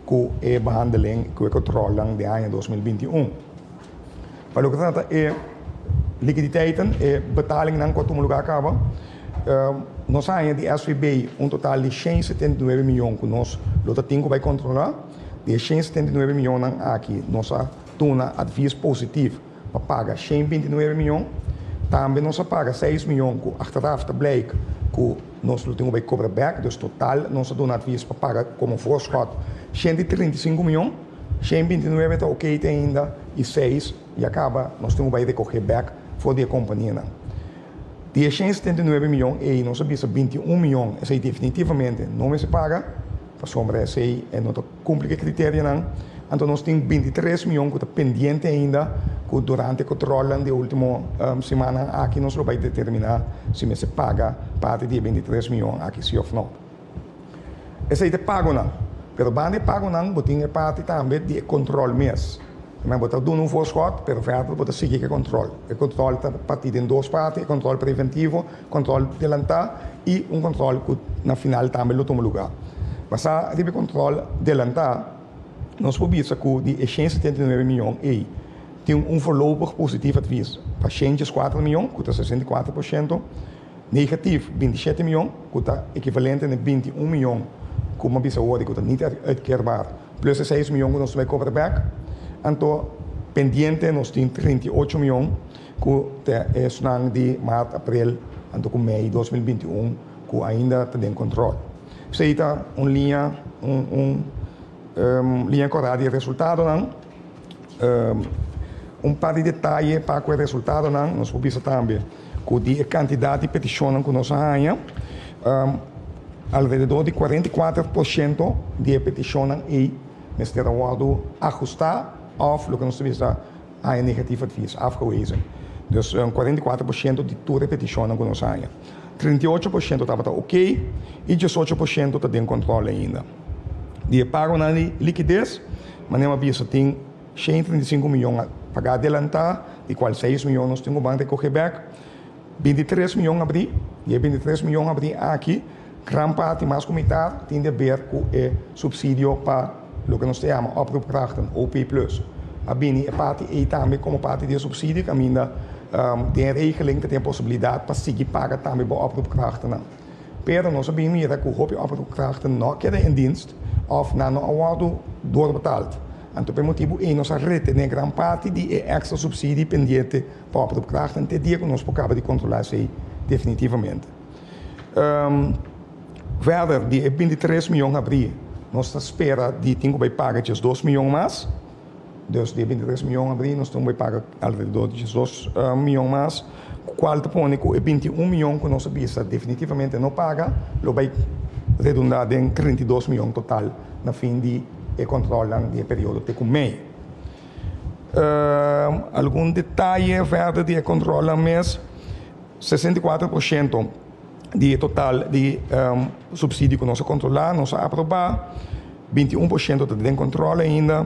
ku e behandeling, ku e kontrolnan di aña 2021. Pa loke ta trata e likiditeiten, e betalingnan ku a tuma lugá kaba, nos a haña di SVB un total di 179 mion ku nos lo ta tin ku bai kontrolá. Di e 179 mionnan aki nos a duna advies positif pa paga 129 mion. Tambe nos a paga 6 mion ku achteraf ta blijk ku nos lo tin ku bai kobra bèk. Dus total nos a duna advies pa paga komo voorschot 135 mion. 129 ta ok te ainda i 6 ya kaba nos tin ku bai rekohé bèk for di e kompanianan. Di e 179 mion ei nos a bisa 21 mion esei definitivamente no mester paga pasobra esei e no ta kumpli ku e kriterianan. Anto nos tin 23 mion ku ta pendiente ainda ku durante kontrolnan di e ultimo simannan aki nos lo bai determiná si mester paga parti di e 23 mion aki si òf no. Esei ta e pagonan. Pero banda e pagonan bo tin e parti tambe di e control mes. Bo ta duna un voorschot, pero verder bo ta sigui ku e control. E control ta parti den dos parti, e control preventivo, control delantá i un control ku na final tambe lo tuma lugá. Basá riba e control delantá, nos por bisa ku di e 179 mion ei tin un voorlopig positief advies pa 104 mion, ku ta 64%. Negatief 27 mion, ku ta ekivalente na 21 mion ku mi a bisa awor ku ta niet uitkeerbaar, plus e 6 mion ku nos ta bai kobra bèk. Anto pendiente nos tin 38 mion ku ta esnan di maart, aprel anto ku mei 2021 ku ainda ta den kontrol. Esei ta un liña un un liña kòrá di e resultadonan. Un par di detaye pa ku e resultadonan nos por bisa tambe. Ku di e kantidat di petishonnan ku nos a haña, alrededor di 44% di e petishonnan ei mester a wòrdu ahustá òf loke nos ta bisa haña negatief advies, afgewezen. Dus 44% di tur e petishonnan ku nos a haña. 38% tabata oké i 18% ta den kòntròl ainda. Di e pagonan di likides, manera mi a bisa tin 135 miyon a paga adelantá, di kual 6 miyon nos tin ku ban rekohé bèk. 23 miyon abrí, di e 23 miyon abrí aki, gran parti, mas ku mitar, tin di aber ku e supsidio pa loke nos ta yama oproepkrachten, OP plus. A bini e parti ei tambe komo parti di e supsidio kaminda den e regeling ta tin e posibilidat pa sigui paga tambe bo oproepkrachtennan. Pero nos a bin mira ku hopi oproepkrachten no a keda in dienst òf nan no a wòrdu doorbetaald. Anto pa e motibu ei nos a retené gran parti di e èkstra supsidi pendiente pa oproepkrachten te dia ku nos por kaba di kontrolá esei definitivamente. Verder, di e 23 mion habrí, nos ta spera di tin ku bai paga 12 mion mas. Dus di e 23 mion habrí nos tin ku bai paga alrededor di 12 mion mas, kual ta pone ku e 21 mion ku nos a bisa definitivamente no paga lo bai redundá den 32 mion total na fin di e kontrolnan di e periodo te ku mei. Algun detaye verder di e kontrolnan mes, 64% di e total di supsidio ku nos a kontrolá, nos a aprobá, 21% ta den kontrol ainda,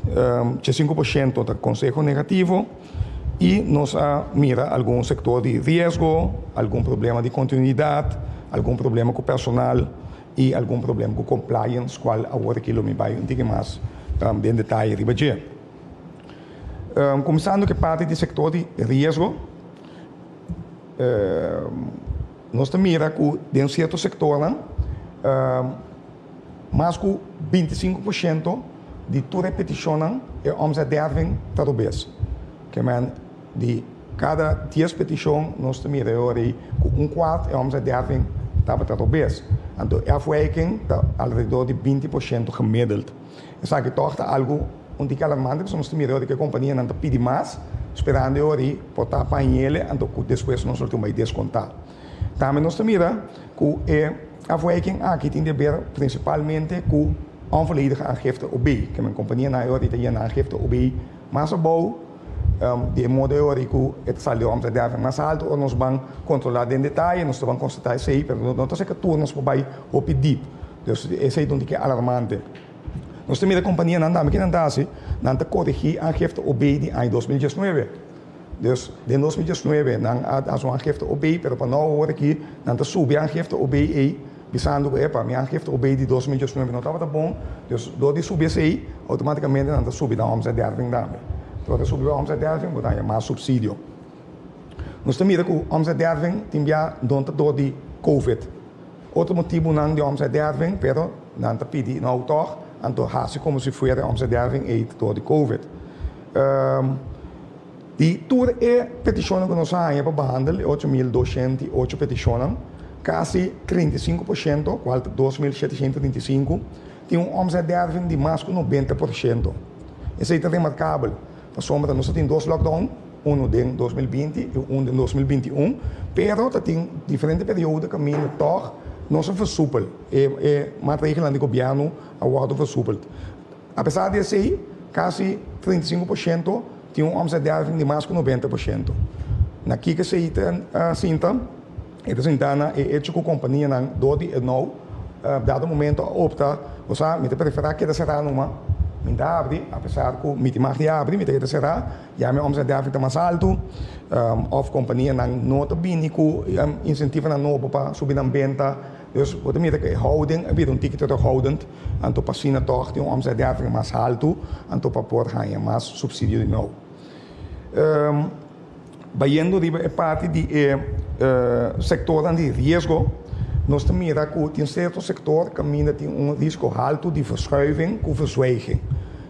5% ta konseho negativo i nos a mira algun sektor di riesgo, algun problema di kontinuidat, algun problema ku personal i algun problema ku compliance kual awor aki lo mi bai un tiki mas den detaye riba dje. Kuminsando ku e parti di sektor di riesgo, nos ta mira ku den sierto sektornan mas ku 25% di tur e petishonnan e omzetderving ta robes. Ke men di kada 10 petishon nos ta mira e ora ei ku un kuart e omzetderving tabata robes. Anto e afwijking ta alrededor di 20% gemiddeld. Esaki tòg ta algu. un tiki alarmante pasobra nos ta mira ora ku e kompanianan ta pidi mas, sperando e ora ei por ta pañele anto ku despues nos lo tin bai deskontá. Tambe nos ta mira ku e afwijking aki tin di ber prinsipalmente ku onvolledige aangifte OB, ke men kompanianan e ora ei ta yena aangifte OB mas abou, di e modo e ora ei ku e ta sali di omzetderving mas alto ora nos ban kontrolá den detaye nos ta ban konstatá esei, pero no ta seka tur nos por bai hopi dip. Dus esei ta un tiki alarmante. Nos ta mira kompanianan tambe ke nan ta hasi, nan ta korigí aangifte OB di aña 2019. Dus den 2019 nan a hasi un aangifte OB, pero pa nou awor aki nan ta subi aangifte OB ei bisando ku epa mi aangifte OB di 2019 no tabata bon, dus dor di subi esei outomatikamente nan ta subi nan omzetderving tambe. Dor di subi bo omzetderving bo ta haña mas supsidio. Nos ta mira ku omzetderving tin bia no ta dor di covid. Otro motibunan di omzetderving, pero nan ta pidi nou tòg, anto hasi komo si fuera e omzetderving ei ta dor di covid. Di tur e petishonnan ku nos a haña pa behandel, e 8208 petishonnan, kasi 35%, kual ta 2735, tin un omzetderving di mas ku 90%. Esei ta remarkabel, pasobra nos a tin dos lockdown, unu den 2020 i un den 2021, pero ta tin diferente periodo kaminda tòg nos a versupel, e e maatregelnan di gobièrnu a wòrdu versupeld. Apesar di esei, kasi 35% tin un omzetderving di mas ku 90%. Na kiko esei ta sinta? E ta sinta na e echo ku kompanianan dor di e nou dado momento a opta, bo sa, mi ta preferá keda será numa, mi ta abri, apesar ku mi tin mag di abri, mi ta keda será, ya mi omzetderving ta mas altu, òf kompanianan no ta bini ku insentivonan nobo pa subi nan benta. Dus bo ta mira ku e houding a bira un tiki terughoudend, anto pa asina tòg tin un omzetderving mas haltu, anto pa por haña mas supsidio di nou. Bayendo riba e parti di e sektornan di riesgo, nos ta mira ku tin sierto sektor kaminda tin un risko haltu di verschuiving ku verzwijging.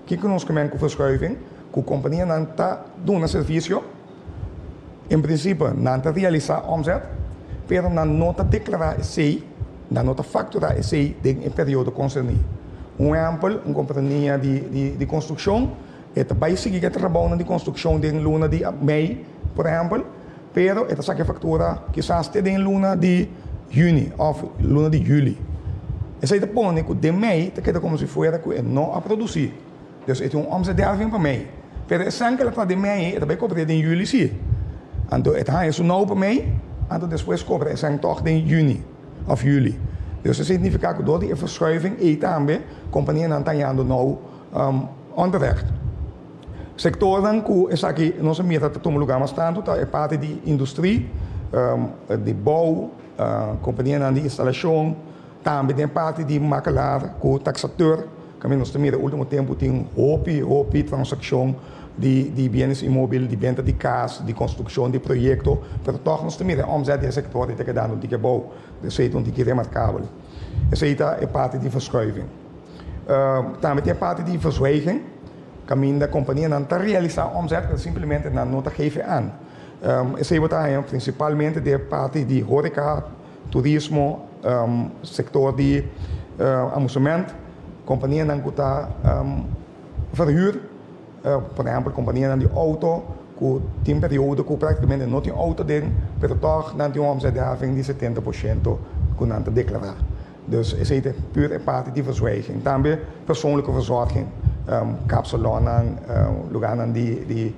Kiko nos ke men ku verschuiving? Ku kompanianan ta duna servisio, en prinsipio nan ta realisá omzet, pero nan no ta deklará esei, nan no ta fakturá esei den e periodo konserní. Un ehèmpel, un kompania di konstrukshon E ta bai sigui ku e trabounan di konstrukshon den luna di mei, por ehèmpel, pero e ta saka e faktura kisas te den luna di yüni òf luna di yüli. Esei ta pone ku den mei ta keda komo si fuera ku e no a produsí. Dus e tin un omzetderving pa mei. Pero esnan ku el a traha den mei e ta bai kobr'é den yüli sí. Anto e ta haña su nou pa mei, anto despues kobra esnan tòg den yüni òf yüli. Dus esei signifiká ku dor di e verschuiving ei tambe kompanianan ta hañando nou Onterecht. Sektornan ku esaki nos a mira ta tuma lugá mas tantu ta e parti di industri, di bou, kompanianan di instalashon, tambe den parti di makelaar ku taksateur. Kaminda nos ta mira último tempu tin hopi hopi transakshon di di bienes inmóbil, di benta di kas, di konstrukshon di proyekto, pero tòg nos ta mira e òmzèt di e sektor ei ta kedando un tiki abou. Esei ta un tiki remarkabel. Esei ta e parti di verschuiving. Tambe tin e parti di verzwijging, kaminda kompanianan ta realisá omzet, pero simplemente nan no ta geef aan. Esei bo ta haña prinsipalmente den e parti di horeka, turismo, sektor di amusement, kompanianan ku ta verhuur, por ehèmpel kompanianan di outo ku tin periodo ku praktikamente no tin outo den, pero tòg nan tin un omzetderving di 70% ku nan ta deklará. Dus esei ta pur e parti di verzwijging. Tambe persoonlijke verzorging, kapsalonnan, lugarnan di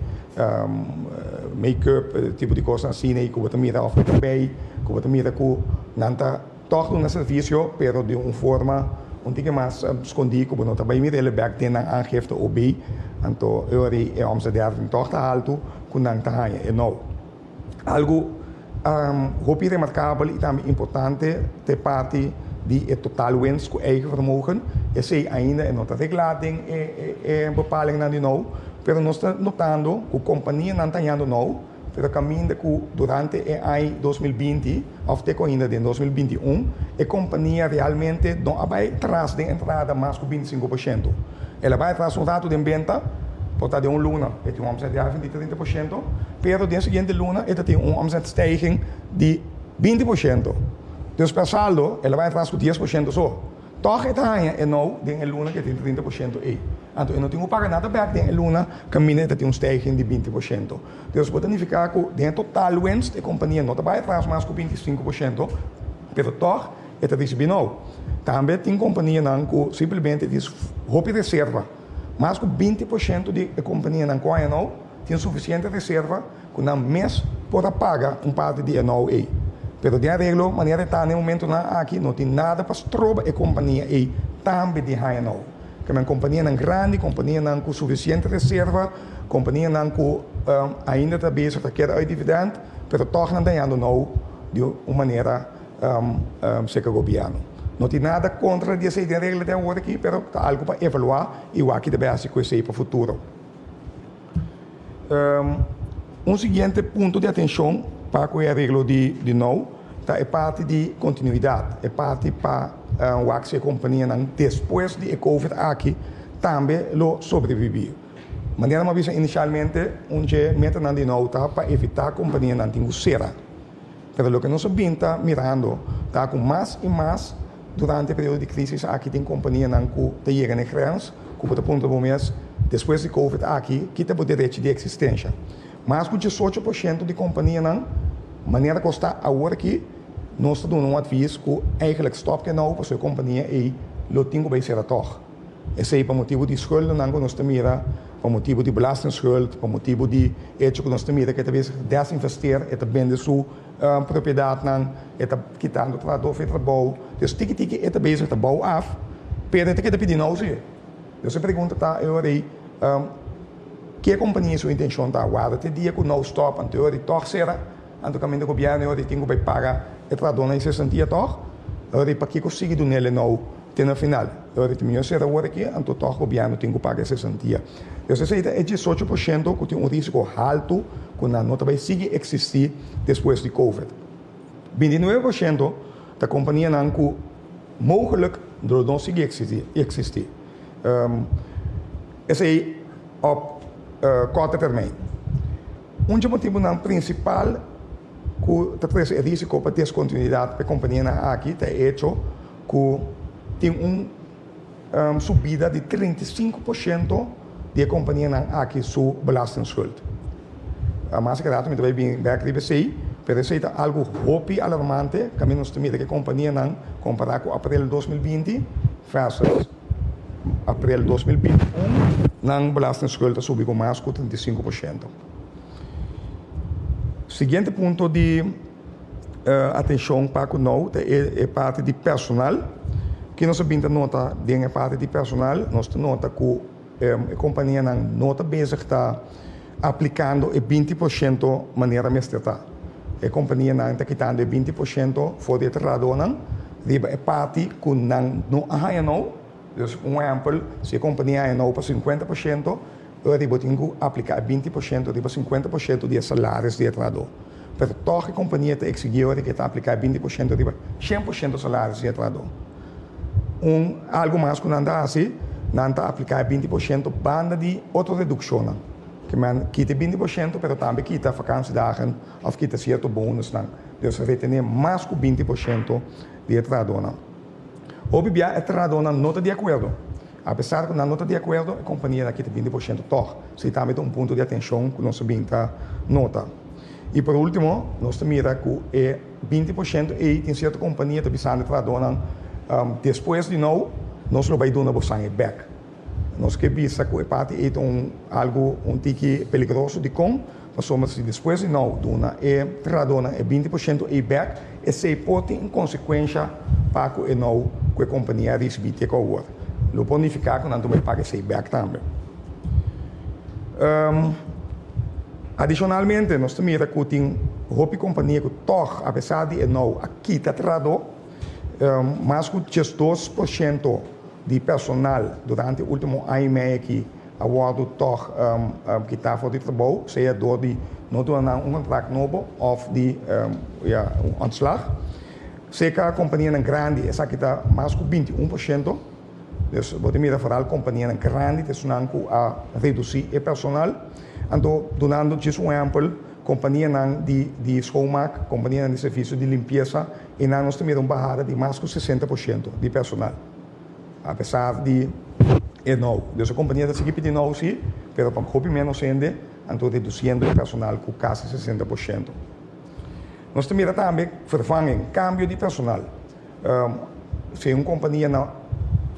make-up, tipo di kosnan asina ku bo ta mira òf bo ta bei, ku bo ta mira ku nan ta tòg duna servisio pero di un forma un tiki mas skondí ku bo no ta bai mira el bèk den nan aangifte OB. Anto e ora ei e omzetderving tòg ta haltu ku nan ta haña e nou. Algu hopi remarkabel i tambe importante ta e parti di e totaalwinst ku eigen vermogen. Esei ainda e no ta reglá den e bepalingnan di nou, pero nos ta notando ku kompanianan ta hañando nou, pero kaminda ku durante e aña 2020 òf te ku ainda den 2021 e kompania realmente no a bai tras den entrada mas ku 25%. El a bai atras un ratu den benta, por ta den un luna e tin un omzetderving di 30%, pero den siguiente luna e ta tin un omzetstijging di 20%. Dus per saldo el a bai atras ku 10% so. Tòg e ta haña e nou den e luna ku e tin 30% ei. Anto e no tin ku paga nada bèk den e luna kaminda e ta tin un stijging di 20%. Dus bo ta nifiká ku den e total winst e kompania no ta bai atras mas ku 25%, pero tòg e ta risibí nou. Tambe tin kompanianan ku simplemente tin hopi reserva. Mas ku 20% di e kompanianan ku haña nou tin sufisiente reserva ku nan mes por a paga un parti di e nou ei. Pero den areglo manera e ta na e momentonan aki no tin nada pa stroba e kompania ei tambe di haña nou. Ke men kompanianan grandi, kompanianan ku sufisiente reserva, kompanianan ku ainda ta bezig ta keda uit dividend, pero tòg nan ta hañando nou di un manera serka gobièrnu. No tin nada kontra di esei den regla den awor aki, pero ta algu pa evaluá i wak ki ta bai hasi ku esei pa futuro. Un siguiente punto di atenshon pa ku e areglo di nou ta e parti di kontinuidat, e parti pa wak si e kompanianan despues di e covid aki tambe lo sobreviví. Manera mi a bisa inisialmente, un dje metanan di nou ta pa evitá kompanianan tin ku sera. Pero loke nos a bin ta mirando ta ku mas i mas durante e periodo di krisis aki tin kompanianan ku ta yega na e grens ku bo ta puntra bo mes, despues di covid aki, ki ta bo derechi di eksistensha? Mas ku 18% di kompanianan, manera ku sta awor aki, nos ta duna un advis ku eigenlijk stòp ke nou pasobra e kompania ei lo tin ku bai sera tòg. Esei pa motibu di schuldennan ku nos ta mira, pa motibu di belastingschuld, pa motibu di echo ku nos ta mira ku e ta bezig desinvesteer, e ta bende su propiedatnan, e ta kitando trahadó for e trabou. Dus tiki tiki e ta bezig ta bou af, pero e ta keda pidi nou si. Dus e pregunta ta e ora ei, ke kompania su intenshon ta? Warda te dia ku nou stòp, anto e ora ei tòg sera, anto kaminda gobièrnu e ora ei tin ku bai paga e trahadónan e sesantia tòg? E ora ei pakiko sigui dun'el e nou? Te na final, e ora ti mihó sera awor aki, anto tòg gobièrnu tin ku paga e sesantia. Dus esei ta e 18% ku tin un rísiko haltu ku nan no ta bai sigui eksistí despues di covid. 29% ta kompanianan ku mooglik lo no sigui eksistí. Esei op kòrte termijn. Un dje motibunan prinsipal ku ta trese e rísiko pa deskontinuidat pa e kompanianan aki ta e echo ku tin un subida di 35% di e kompanianan aki su belastingschuld. Mas ke rato mi ta bai bin bek riba esei, pero esei ta algu hopi alarmante kaminda nos ta mira ku e kompanianan kompará ku aprel 2020 versus aprel 2021 nan belastingschuld a subi ku mas ku 35%. Siguiente punto di atenshon pa ku nou ta e parti di personal. Ki nos a bin ta nota den e parti di personal? Nos ta nota ku e kompanianan no ta bezig ta aplikando e 20% manera mester ta. E kompanianan ta kitando e 20% for di e trahadónan riba e parti ku nan no a haña nou. Dus un ehèmpel, si e kompania haña nou pa 50%, ora bo tin ku apliká e 20% riba 50% di e salaris di e trahadó. Pero tòg e kompania ta eksigí ora ku e ta apliká e 20% riba 100% salaris di e trahadó. Un algu mas ku nan ta hasi, nan ta apliká e 20% banda di otro redukshonnan. Ke men kita e 20% pero tambe kita vakantiedagen òf kita sierto bonusnan. Dus retené mas ku 20% di e trahadónan. Hopi bia e trahadónan no ta di akuerdo. Apesar ku nan no ta di akuerdo, e kompania ta kita 20% tòg. Esei tambe ta un punto di atenshon ku nos a bin ta nota. I por último, nos ta mira ku e 20% ei tin sierto kompania ta bisando e trahadónan, Despues di nou, nos lo bai duna bo sange bèk. Nos ke bisa ku e parti ei ta un algu un tiki peligroso. Dikon? Pasobra si despues di nou duna e trahadónan e 20% ei bèk, esei por tin un konsekuensha pa ku e nou ku e kompania a risibí te ku awor. Lo por nifiká ku nan ta bai paga esei bèk tambe. Adishonalmente, nos ta mira ku tin hopi kompania ku tòg, apesar di e nou a kita trahadó, mas ku 12% di personal durante e último aña i mei aki a wòrdu tòg kitá for di trabou, sea dor di no duna nan un kontrakt nobo òf di ya un ontslag. Serka kompanianan grandi esaki ta mas ku 21%. Dus bo ta mira foral kompanianan grandi ta esunnan ku a redusí e personal. Anto dunando djis un ehèmpel, kompanianan di di schoonmaak, kompanianan di servisio di limpiesa, einan nos ta mira un bahada di mas ku 60% di personal. Apesar di e now. Dus e kompania ta sigui pidi now si, pero pa hopi ménos hende, anto redusiendo e personal ku kasi 60%. Nos ta mira tambe vervanging, kambio di personal. Si un kompania na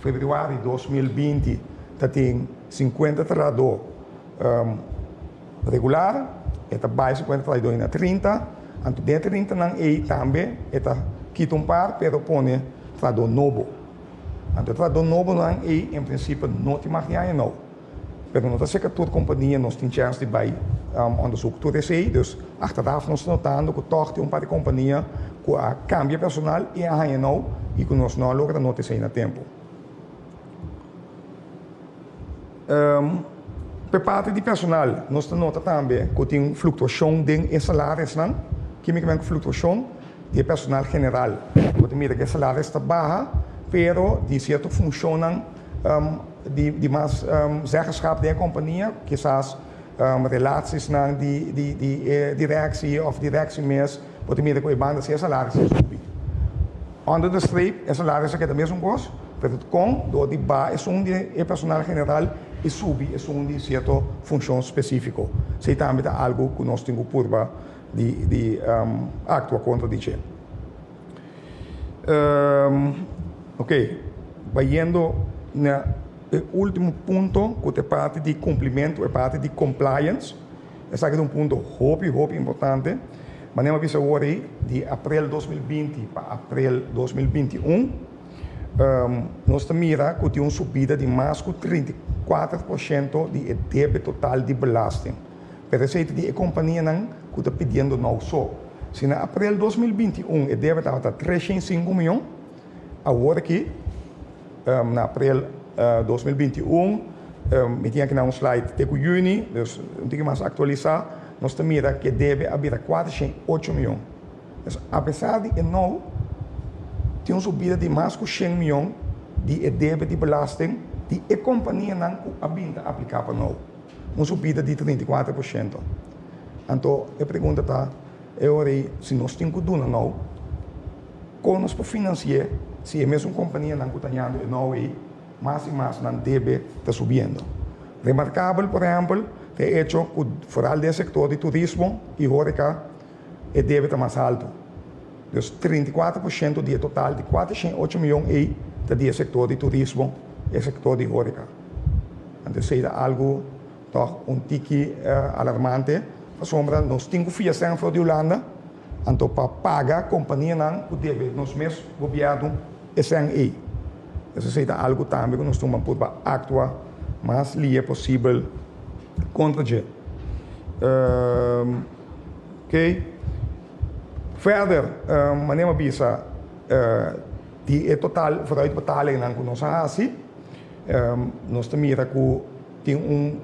febrüari 2020 ta tin 50 trahadó regular, e ta bai 50 trahadó na 30, anto den e 30 nan ei tambe e ta kita un par pero pone trahadó nobo. Anto e trahadó nobonan ei en prinsipio no tin mag di aña nou. Pero no ta seka tur kompania nos tin chèns di bai onderzoek tur esei. Dus achteraf nos ta notando ku tòg tin un par di kompania ku a kambia personal i a haña nou i ku nos no a logra nota esei na tempu. P'e parti di personal nos ta nota tambe ku tin fluktuashon den e salarisnan. Kimikamente fluktuashon? Di e personal general. Bo ta mira ku e salaris ta baha, pero di sierto funshonnan di mas zeggenschap den e kompania, kisas relaties-nan di e direktie òf direktie mes, bo ta mira ku e banda si e salaris a subi. Under de streep e salaris a keda mesun kos, pero kon dor di baha esun di e personal general i subi esun di sierto funshon spesífiko. Esei tambe ta algu ku nos tin ku purba di di actua contra di dje. Ok, bayendo na e ultimo punto cu ta e parti di cumplimento, e parti di compliance, esaki ta un punto hopi hopi importante. Manera mi a bisa awor ei, di april 2020 pa april 2021, nos ta mira cu tin un subida di mas cu 34% di e debe total di belasting. Pero esei ta di e kompanianan ku ta pidiendo nou so. Si na aprel 2021 e debe tabata 305 mion, awor aki na aprel 2021, mi tin aki na un slide te ku yüni, dus un tiki mas aktualisá, nos ta mira ku e debe a bira 408 mion. Dus apesar di e nou, tin un subida di mas ku 100 mion di e debe di belasting di e kompanianan ku a bin ta apliká pa nou. Un subida di 34%. Anto e pregunta ta e ora ei si nos tin ku duna nou, kon nos por finansi'é si e mesun kompanianan ku ta hañando e nou ei mas i mas nan debe ta subiendo? Remarkabel por ehèmpel ta e echo ku foral den e sektor di turismo i hóreka e debe ta mas haltu. Dus 34% di e total di 408 mion ei ta di e sektor di turismo i e sektor di hóreka. Anto esei ta algu tòg un tiki alarmante pasobra nos tin ku fia sèn for di Hulanda anto pa paga kompanianan ku debe nos mes gobièrnu e sèn ei. Pues esei ta algu tambe ku nos tuma purba aktua mas lie posibel kontra dje. Oké. Verder, manera mi a bisa di e total vooruitbetalingnan ku nos a hasi, Nos ta mira ku tin un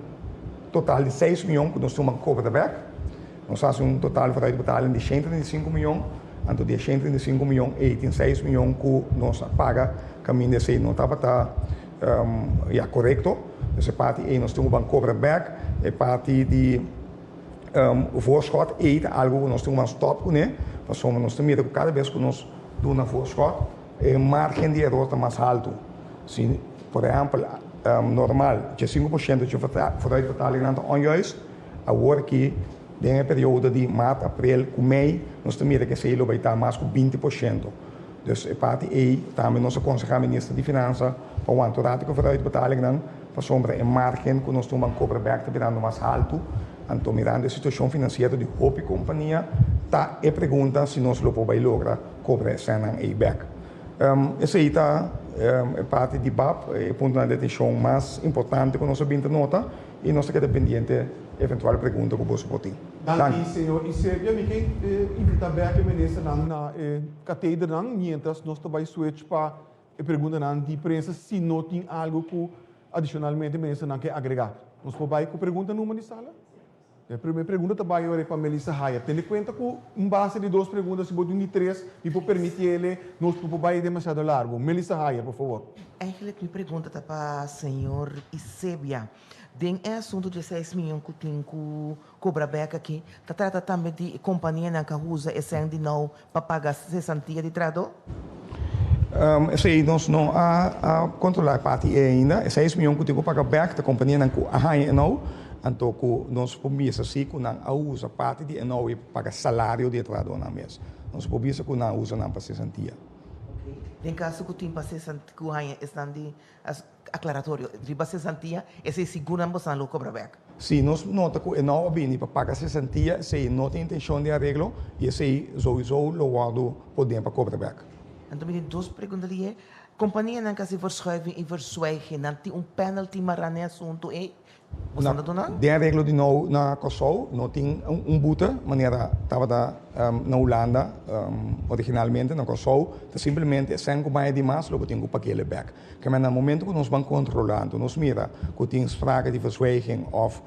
total di seis mion ku nos tuma kobra bèk. Nos hasi un total vooruitbetaling di 135 mion, anto di e 135 mion ei tin seis mion ku nos a paga kaminda esei no tabata ya korekto. Dus e parti ei nos tin ku ban kobra bèk. E parti di voorschot ei ta algu ku nos tin ku ban stòp kuné, pasobra nos ta mira ku kada bes ku nos duna voorschot, E margen di eror ta mas haltu. Si, por ehèmpel, normal 5% dje vooruitbetalingnan ta onjuist, awor aki den e periodo di mart, aprel ku mei nos ta mira ku esei lo bai ta mas ku 20%. Dus e parti ei tambe nos a konsehá minister di Finansa pa wanta un ratu ku vooruitbetalingnan pasobra e margen ku nos tuma kobra bèk ta birando mas haltu. Anto mirando e situashon finansiero di hopi kompania ta e pregunta si nos lo por bai logra Cobra e sènnan ei bèk. Esei ta e parti di bap, e puntonan di atenshon mas importante ku nos a bin ta nota i nos ta keda pendiente eventual pregunta ku boso por tin.
Danki, señor Isebia. Mi ke invitá bèk e ministernan na e katedernan miéntras nos ta bai switch pa e preguntanan di prensa si no tin algu ku adishonalmente ministernan ke agregá. Nos por bai ku pregunta numa di sala? E prome pregunta ta bai ora pa Melissa Haya. Tene cuenta cu un base di dos pregunta, si bo tin di tres, mi por permiti ele, nos no por bai demasiado largo. Melissa Haya, por favor.
Eigenlijk mi pregunta ta pa señor Isebia. Den e asunto di e seis miyon cu tin cu cobra bek aki, ta trata tambe di e companianan cu a usa e cen di nou pa paga cesantia di trahador?
Esei nos no a kontrolá e parti ei ainda. E seis mion ku tin ku paga bèk ta kompanianan ku a haña e nou, anto ku nos por bisa si ku nan a usa parti di e nou ei pa paga salario di e trahadónan mes. Nos por bisa ku nan a usa nan pa sesantia.
Den kaso ku tin pa sesantia ku haña esnan di Aclaratorio, riba sesantia, esei sigur nan bosan lo cobra bek.
Si nos nota cu e nou a bini pa paga sesantia, esei no ta intencion di areglo y esei souiso lo wordo poden pa cobra bek.
Anto mi tin dos pregunta lihe. Companianan cu haci verschuiving y verzwijging, nan tin un penalty mará na e asunto ei? Bosan ta duna?
Den areglo di nou na Kòrsou no tin un bute manera tabata na Hulanda originalmente. Na Kòrsou ta simplemente esèn ku baña di mas lo bo tin ku pag'el bèk. Kèmen na momento ku nos ban kontrolá anto nos mira ku tin sprake di verzwijging òf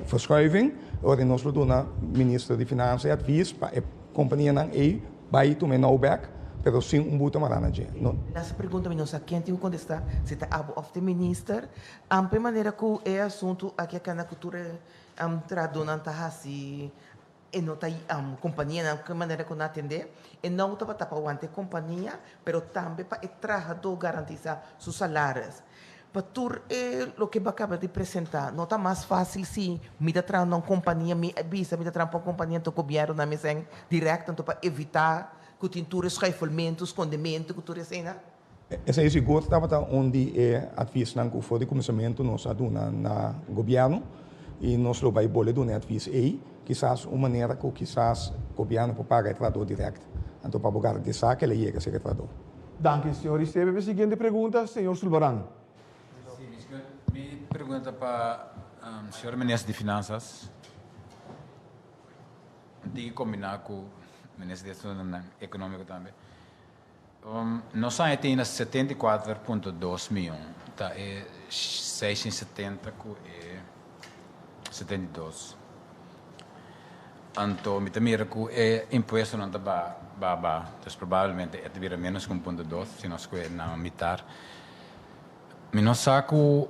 verschuiving, ora nos lo duna Minister di Finansa e advis pa e kompanianan ei bai tuma e nou bèk, pero sin un bute mará na dje.
Laatste pregunta, mi no sa ken tin ku kontestá, si ta abo òf ta e minister. Amper manera ku e asuntu aki a kana ku tur e trahadónan ta hasi e no ta kompanianan ku e manera ku nan atendé e no tabata pa wanta e kompania pero tambe pa e trahadó garantisá su salaris. Pa tur e loke bo a kaba di presentá no ta mas fásil si mi ta traha na un kompania mi a bisa mi ta traha pa un kompania anto gobièrnu nan mester dirèkt anto pa evitá ku tin tur e schuifelmentu skondementu ku tur eseinan.
Esei sigur tabata un di e advisnan ku for di kuminsamentu nos a duna na gobièrnu i nos lo bai bole duna e advis ei, kisas un manera ku kisas gobièrnu por paga e trahadó dirèkt, anto pa bo garantisá ku el a yega serka e trahadó.
Danki, señor Isebe. P'e siguiente pregunta, señor Sulbarán.
Mi pregunta ta pa señor Minister di Finanzas. Tin ki kombiná ku Minister di Asuntunan Ekonómiko tambe. Nos aña tin na 74.2 mion, ta e 670 ku e 72. Anto mi ta mira ku e impuestonan ta ba ba ba, dus probablemente e ta bira menos ku 1.2 si nos kue na mitar. Mi no sa ku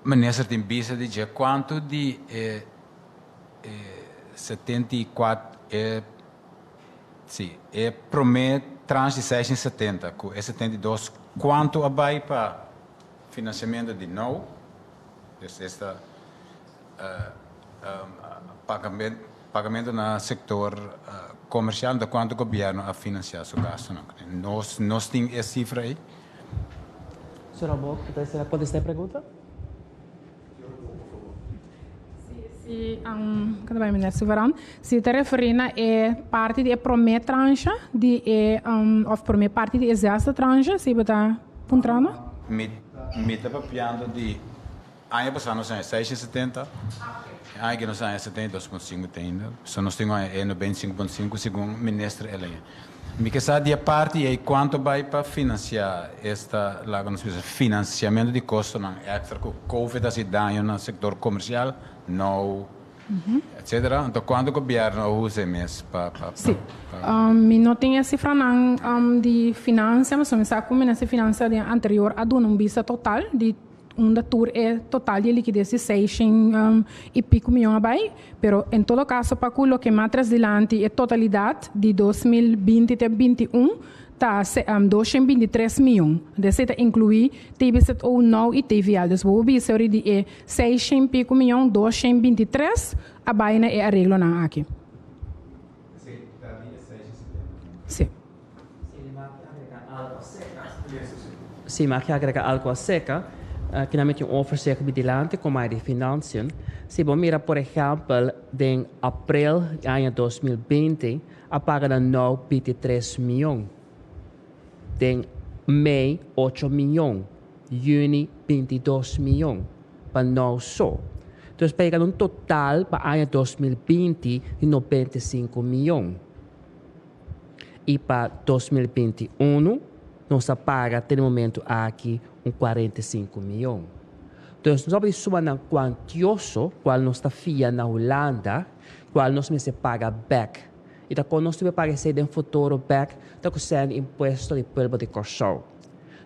minister tin bista di dje kuantu di e e 74 e Sí, e promé tranche di 670 ku e 72 kuantu a bai pa finansiamentu di nou, dus esta pagamentu na sektor komersial, anto kuantu gobièrnu a finansiá su gastunan. Nos nos tin e sifra ei?
Señora Bok, bo ta desea kontestá e pregunta?
Si, um, bai meneer Suveran. Si ta referí na e parti di e promé tranche di e, um, of promé parti di e zesde tranche, si bo ta puntrando?
Mi, mi ta papiando di aña pasá nos haña 670, e aña aki nos haña 72.5 te ainda. So nos tin un aña e 95.5 segun minister Elaine. Mi ke sa di e parti ei kuantu bai pa finansiá esta laga nos bisa finansiamentu di kostonan èkstra ku covid a hasi daño na sektor komersial, nou, etsetera. Anto kuantu gobièrnu a usa e mes pa pa
Sí. Mi no tin e sifranan di finansia, pasobra mi sa ku Minister di Finansia den anterior a duna un bista total di Unda tur e total di e likides di seishen i piku miyon a bai, pero en todo kaso pa ku loke mas tres dilanti e totalidat di 2020 te 21 ta 223 miyon. Esei ta inkluí TBZO, now i TVL. Dus bo por bisa ori di e seishen piku miyon, 223 a bai na e areglonan aki.
Sí. Si mi a agrega algo acerca, cu nan meti un overzicht bi dilanti como di financiën. Si bo mira, por ehempel, den april di aña 2020, a paga na nou 23 miyon. Den mei 8 miyon. Juni 22 miyon. Pa nou so. Dus pa yega un total pa aña 2020 di 95 miyon. I pa 2021 nos a paga te momento aki un 45 miyon. Dus nos a suma kuantioso, kual nos ta fia na Hulanda, kual nos mester paga back. I ta kon nos ta paga esei den futuro back, ta ku impuesto di pueblo di Kòrsou.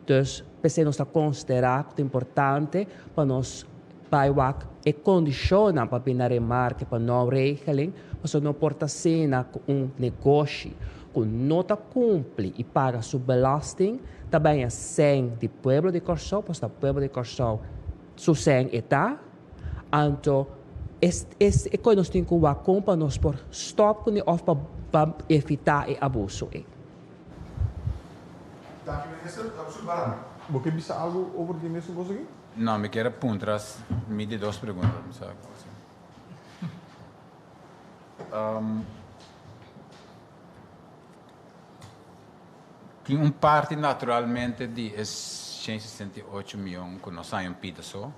Dus, p'esei nos ta konsiderá ku ta importante pa nos bai wak e kondishonnan pa bin na remarke pa nou regeling, pasobra no por ta asina ku un negoshi. ku no ta kumpli i paga su belasting ta baña sèn di pueblo di Kòrsou, pasobra ta pueblo di Kòrsou su sèn e ta. Anto es es e kos nos tin ku wak kon pa nos por stòp kuné òf pa pa evitá e abuso ei.
Danki minister. Sulvaran, bo ke bisa algu over di e mesun kos aki?
No, mi kier a puntra mi di dos pregunta, mi sa ku si. Tin un parti naturalmente di e 168 mion ku nos haña un pida so.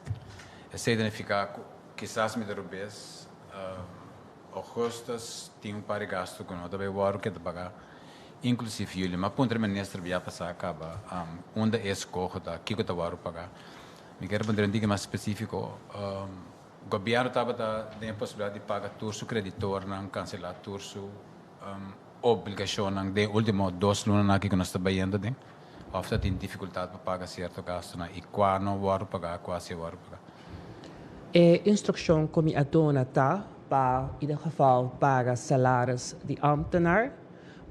Esei ta nifiká ku kisas mi ta rubes, Augustus tin un par di gastu ku no ta bai wòrdu keda pagá, inklusief juli. Mi a puntra e minister bia pasá kaba unda e eskoho ta, kiko ta wòrdu pagá. Mi kier puntra un tiki mas spesífiko. Gobièrnu tabata den e posibilidat di paga tur su kreditornan, kanselá tur su obligashonnan den e último dos lunanan aki ku nos ta bayendo den? Òf ta tin difikultat pa paga sierto gastunan i kua no wòrdu pagá, kua si a wòrdu pagá?
E instrukshon ku mi a duna ta pa in ieder geval paga salaris di ámtenar,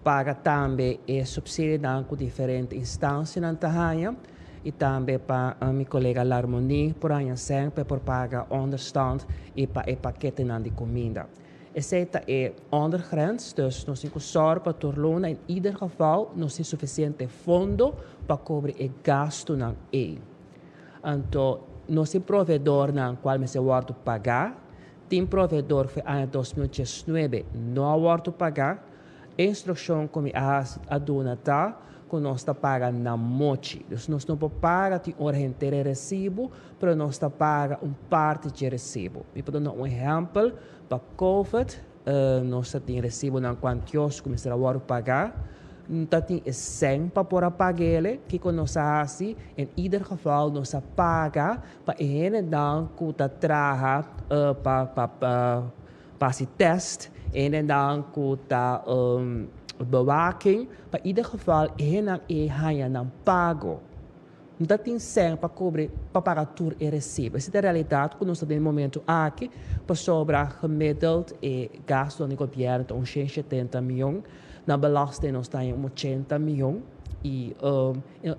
paga tambe e supsidionan ku diferente instansianan ta haña i tambe pa mi kolega Larmonie por haña sèn pa e por paga ònderstand i pa e paketenan di kuminda. Esei ta e ondergrens, dus nos tin ku sòru pa tur luna in ieder geval nos tin sufisiente fondo pa kubri e gastunan ei. Anto nos tin proveedornan kual mester wòrdu pagá, tin proveedor ku aña 2019 no a wòrdu pagá. E instrukshon ku mi a hasi a duna ta ku nos ta paga na mochi. Dus nos no por paga tin ora henter e resibu, pero nos ta paga un parti dje resibu. Mi por duna un ehèmpel, pa Covid nos ta tin resibunan kuantioso ku mester a wòrdu pagá. No ta tin e sèn pa por a pag'ele. Kiko nos a hasi? En ieder geval nos a paga pa e hendenan ku ta traha pa pa pa hasi tèst, e hendenan ku ta bewaking, pa ieder geval e hendenan e haña nan pago. No ta tin sèn pa kubri pa paga tur e resibo. Esei ta e realidat ku nos ta den e momentu aki, pasobra gemiddeld e gastunan di gobièrnu ta un 170 mion, na belasting nos ta haña un 80 mion i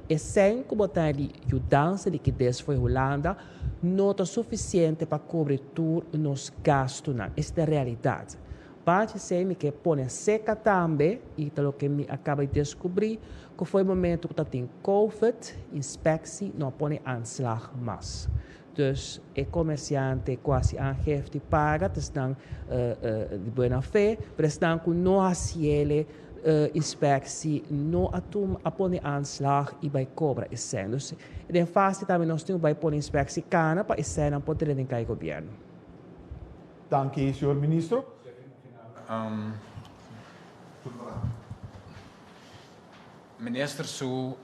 e sèn ku bo ta haña di yudansa likides for Hulanda no ta sufisiente pa kubri tur nos gastunan. Esei ta e realidat. Pachi esei mi ke pone seka tambe i ta loke mi a kaba di deskubrí ku for e momento ku ta tin covid inspeksie no a pone aanslag mas. Dus e komersiante ku hasi aangifte paga ta esnan di buena fe pero esnan ku no hasiele inspeksie no a tuma a pone aanslag i bai kobra e sèn. Dus den fase tambe nos tin ku bai pone inspeksie kana pa e sènnan por drenta den kai gobièrnu.
Danki, señor ministro.
Minister su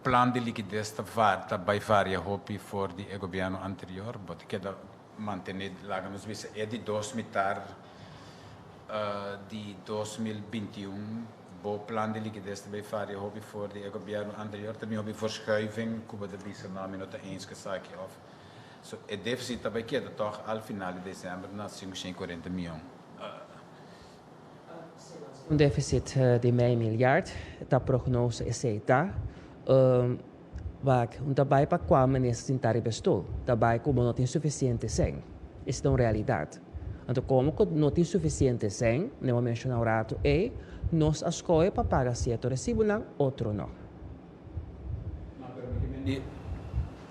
plan di likides ta var ta bai varia hopi for di e gobierno anterior. Bo ta keda mantene, laga nos bisa, e di dos mitar di 2021 bo plan di likides ta bai varia hopi for di e gobierno anterior. Ta bin hopi verschuiving ku bo ta bisa no mi no ta eens ku esaki of So e deficit ta bai keda tòg al final di december na 540 mion.
Un deficit di mei miljard ta prognose esei ta. Wak, un ta bai pa kua minister sinta riba e stoel? Ta bai ku bo no tin sufisiente sèn. Esei ta un realidat. Anto komo ku no tin sufisiente sèn, mi a menshoná un ratu ei, nos a skohe pa paga sierto resibunan, otro no.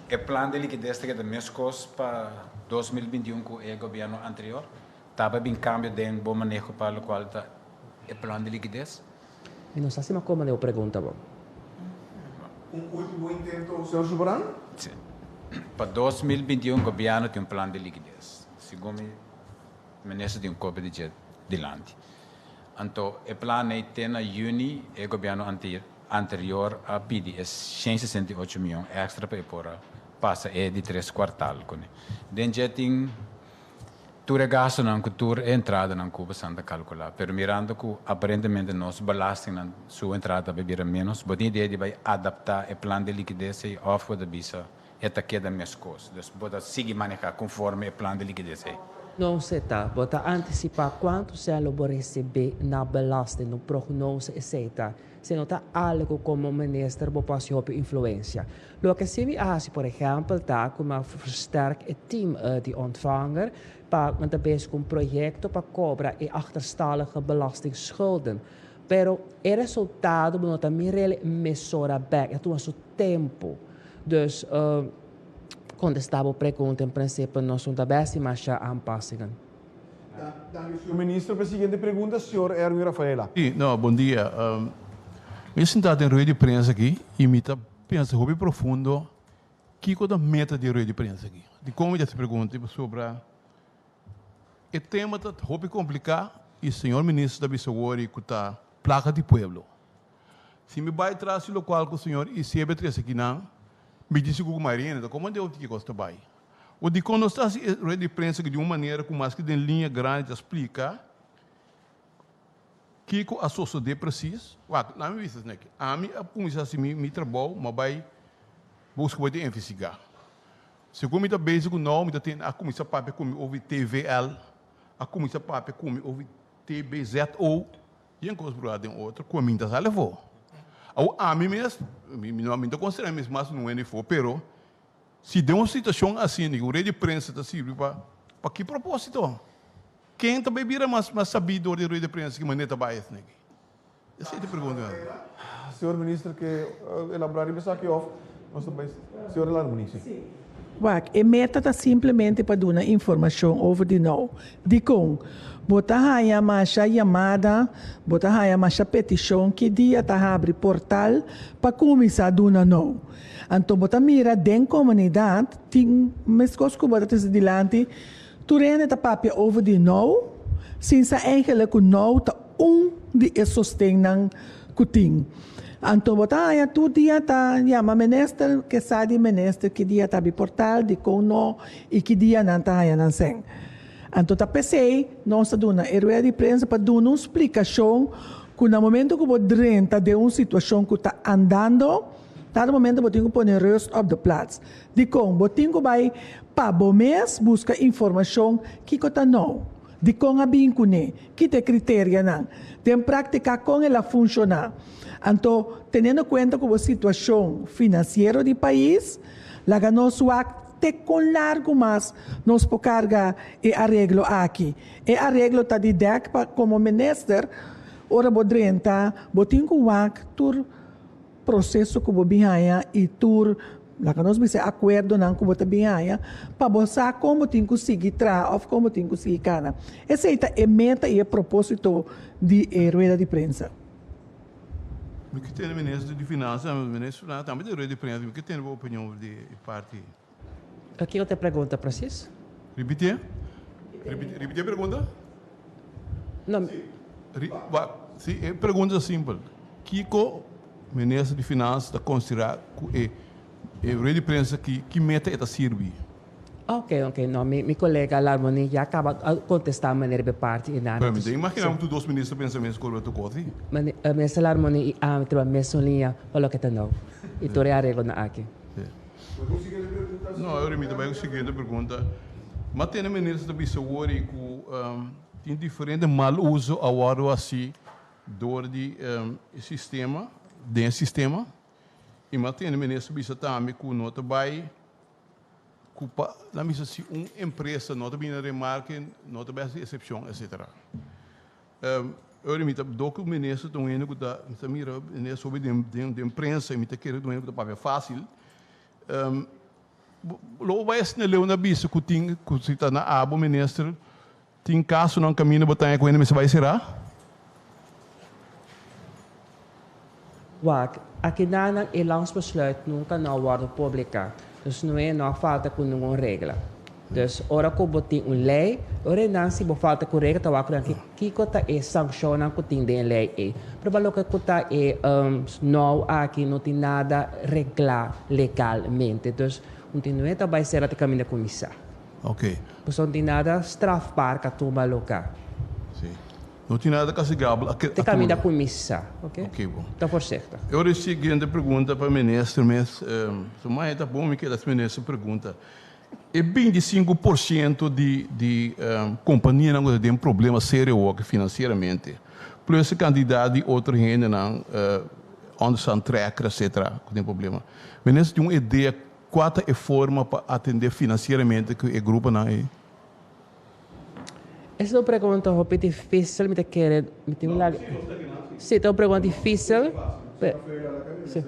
E plan di likides ta keda meskos pa 2021 ku e gobièrnu anterior? Tabata bin kambio den bo maneho pa lokual ta e plan di likides?
Mi no sa si mi a komprende bo pregunta bo.
Un ultimo intento, señor Subran?
Si. Pa 2021 gobièrnu tin un plan di likides. Segun mi minister tin un kopia di dje dilanti. Anto e plan ei te na yüni e gobièrnu anterior a pidi e 168 mion èkstra pa e por a pasa e di tres kuartal kuné. Den dje tin tur e gastunan ku tur e entradanan ku bosan ta kalkulá. Pero mirando ku aparentemente nos belastingnan su entrada ta bai bira ménos, bo tin idea di bai adaptá e plan di likides ei òf bo ta bisa e ta keda meskos? Dus bo ta sigui manehá konforme e plan di likides ei?
No seta, bo ta antisipá kuantu sèn lo bo risibí na belasting, un prognose esei ta. Si no ta algu komo minister bo por hasi hopi influensia. Loke si mi a hasi por ehèmpel ta ku mi a versterk e team di ontvanger pa nan ta bezig ku un proyekto pa kobra e achterstallige belastingschulden. Pero e resultado bo no ta mir'el mesora bèk, e tuma su tempu. Dus kontestá bo pregunta en prinsipio nos no ta bèsti masha aanpassingen.
Danki señor minister. Pa e siguiente pregunta señor Erwin Rafaela.
Sí, no, bon dia. Mi a sinta den rueda di prensa aki y mi ta pensa hopi profundo kico ta meta di e rueda di prensa aki. Dicon mi ta haci pregunta? Pasobra e tema ta hopi complica y señor minister ta bisa wori cu ta placa di pueblo. Si mi bai tras di locual cu señor Isebe trece akinan, mi di sigur cu Marina ta como deu kico ta bai. O dikon nos ta hasi e rueda di prensa aki di un manera ku maske den liña grandi ta splika kiko a sosodé presis? Wak, laat mi bisa esaki. Ami a kuminsá hasi mi trabou, mi a bai buska bai ta investigá. Segun mi ta bezig ku nou, mi ta tende a kuminsá papia ku mi over TVL, a kuminsá papia ku mi over TBZO, Yen kos brua den otro ku mi ta sali afó. Awor ami mes, mi no ta konsiderá mi mes mas un hende afó, pero Si den un situacion asina un red di prensa ta sirbi pa pa ki proposito? Ken ta bay bira mas mas sabi door di red di prensa ki manera ta bay esaki? Esey ta e pregunta.
Señor Minister ke elabora riba esaki of nos ta bay Señor Larmonie? Si.
Wak, e meta ta simplemente pa duna informacion over di nou. Dikon? Bo ta haña masha yamada, bo ta haña masha petishon ki dia ta habri portal pa kuminsá duna nou. Anto bo ta mira den komunidat tin meskos ku bo ta trese dilanti, tur hende ta papia over di nou, sin sa eigenlik ku nou ta un di e sostennan ku tin. Anto bo ta haña tur dia ta yama minister, ke sa di minister ki dia ta habri portal, dikon no i ki dia nan ta haña nan sèn. Anto ta p'esei nos ta duna e rueda di prensa pa duna un splikashon ku na momento ku bo drenta den un situashon ku ta andando, dado momento bo tin ku pone rust op de plaats. Dikon? Bo tin ku bai pa bo mes buska informashon kiko ta nou, dikon a bin kuné, ki ta e kriterianan, den práktika kon el a funshoná. Anto teniendo kuenta ku bo situashon finansiero di pais, laga nos wak Te kon largu mas nos por karga e areglo aki? E areglo ta di dèk pa komo minister ora bo drenta bo tin ku wak tur proseso ku bo bin haña i tur laga nos bisa e akuerdonan ku bo ta bin haña pa bo sa kon bo tin ku sigui traha òf kon bo tin ku sigui kana. Esei ta e meta i e propósito di e rueda di prensa.
Mi ke tene minister di finansa, minister di finansa tambe den rueda di prensa, mi ke tene bo opinion di e parti.
Kiko ta e pregunta precies?
Ripitié? Ripitié e pregunta?
No.
Si, si, e pregunta ta simpel. Kiko minister di finansa ta konsiderá ku e rueda di prensa aki, ki meta e ta sirbi?
Ok, ok, no, mi, mi colega Larmonie ya caba a contesta meneer be parti y nada.
Pero mi ta imagina cu tur dos minister pensa mes cu Roberto Coty.
Mene, minister Larmonie y ami ta riba mesun liña pa loke ta nou y tur e areglonan aki.
Si. No, ahora mi ta bay cu siguiente pregunta. Ma tene minister ta bisa wori cu tin diferente mal uso a wordo haci door di e sistema, den e sistema. Y ma tene minister bisa tambe cu no ta bay Ku pa nan bisa si un empresa no ta bini na remarke no ta bai hasi eksepshon etsetera. Ora mi ta dor ku minister ta un hende ku ta mi ta mira minister hopi den den den prensa i mi ta kere ku ta un hende ku ta papia fasil lo bo bai asina leu na bisa ku tin ku si ta na abo minister tin kasonan kaminda bo ta haña ku hende mester bai será?
Wak, akinanan e landsbesluit nunka no a wòrdu publiká, dus no e no a falta ku ningun regla. Dus ora ku bo tin un lei, ora e nan si bo falta ku regla ta wak ku nan kiko ta e sankshonnan ku tin den e lei ei. Pero pa loke ku ta e nou aki no tin nada reglá legalmente, dus un tin no e ta bai sera te kaminda kuminsá.
Oké.
Pasobra no tin nada strafbaar ka tuma loka.
Sí. No tin nada castigabel a
Te caminda cuminsa, ok?
Ok, bon.
Ta voorzichtig.
E ora e siguiente pregunta pa minister mes. Su mai ta bon mi keda haci minister pregunta. E 25% di di kompanianan ku ta den problema serio awor finansieramente, plus e kantidat di otro hendenan onderstand trekker etcetera ku tin problema. Minister tin un idea kua ta e forma pa atendé finansieramente ku e gruponan ei?
Esa ta un pregunta hopi difícil, mi ta kere, mi tin un laga. Sí, ta un pregunta difícil. Sí.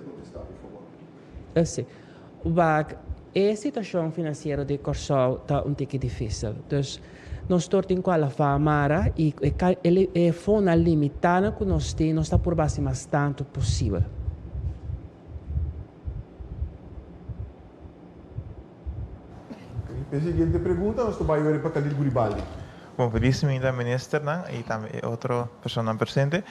Sí. Wak, e situashon finansiero di Kòrsou ta un tiki difícil. Dus, nos tur tin ku alafá mara i e e fondonan limitánan ku nos tin, nos ta purba hasi mas tantu posibel.
E siguiente pregunta nos ta bai ori pa Khalil Guribaldi.
Bon, feliz minda ministernan y tambe e otro personanan presente.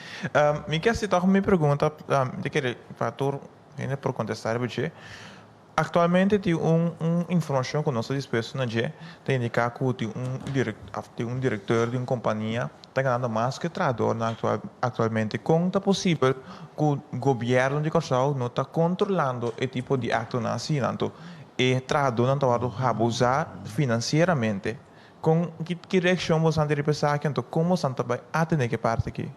Mi ke hasi tog mi pregunta, mi ta kere pa tur hende por contesta riba dje. Actualmente tin un un informacion cu nos ta dispuesto na dje ta indica cu tin un of tin un directeur di un compania ta ganando mas cu e trahadornan actualmente. Con ta posibel cu gobierno di Corsou no ta controlando e tipo di actonan asina? Anto e trahadornan ta wordo abusa financieramente. Con ki reaccion boso tin riba esaki? Anto con boso ta bay atende cu e parti aki?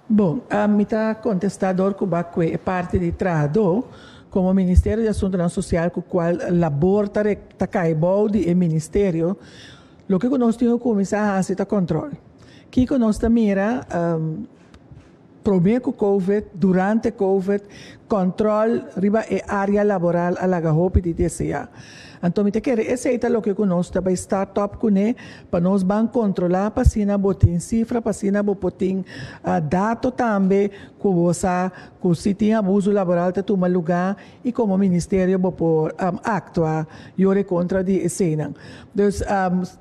Bon, mi ta kontestá dor ku ba kue e parti di trahadó komo Ministerio di Asuntunan Sosial ku kual labor ta ta kai bou di e ministerio, loke ku nos tin ku kuminsá hasi ta kòntròl. Kiko nos ta mira promé ku Covid, durante Covid, kòntròl riba e área laboral a laga hopi di deseá. Anto mi ta kere esei ta loke ku nos ta bai start up kuné pa nos ban kontrolá pa asina bo tin sifra, pa asina bo por tin dato tambe ku bo sa ku si tin abuso laboral ta tuma lugá i komo ministerio bo por aktua yore kontra di eseinan. Dus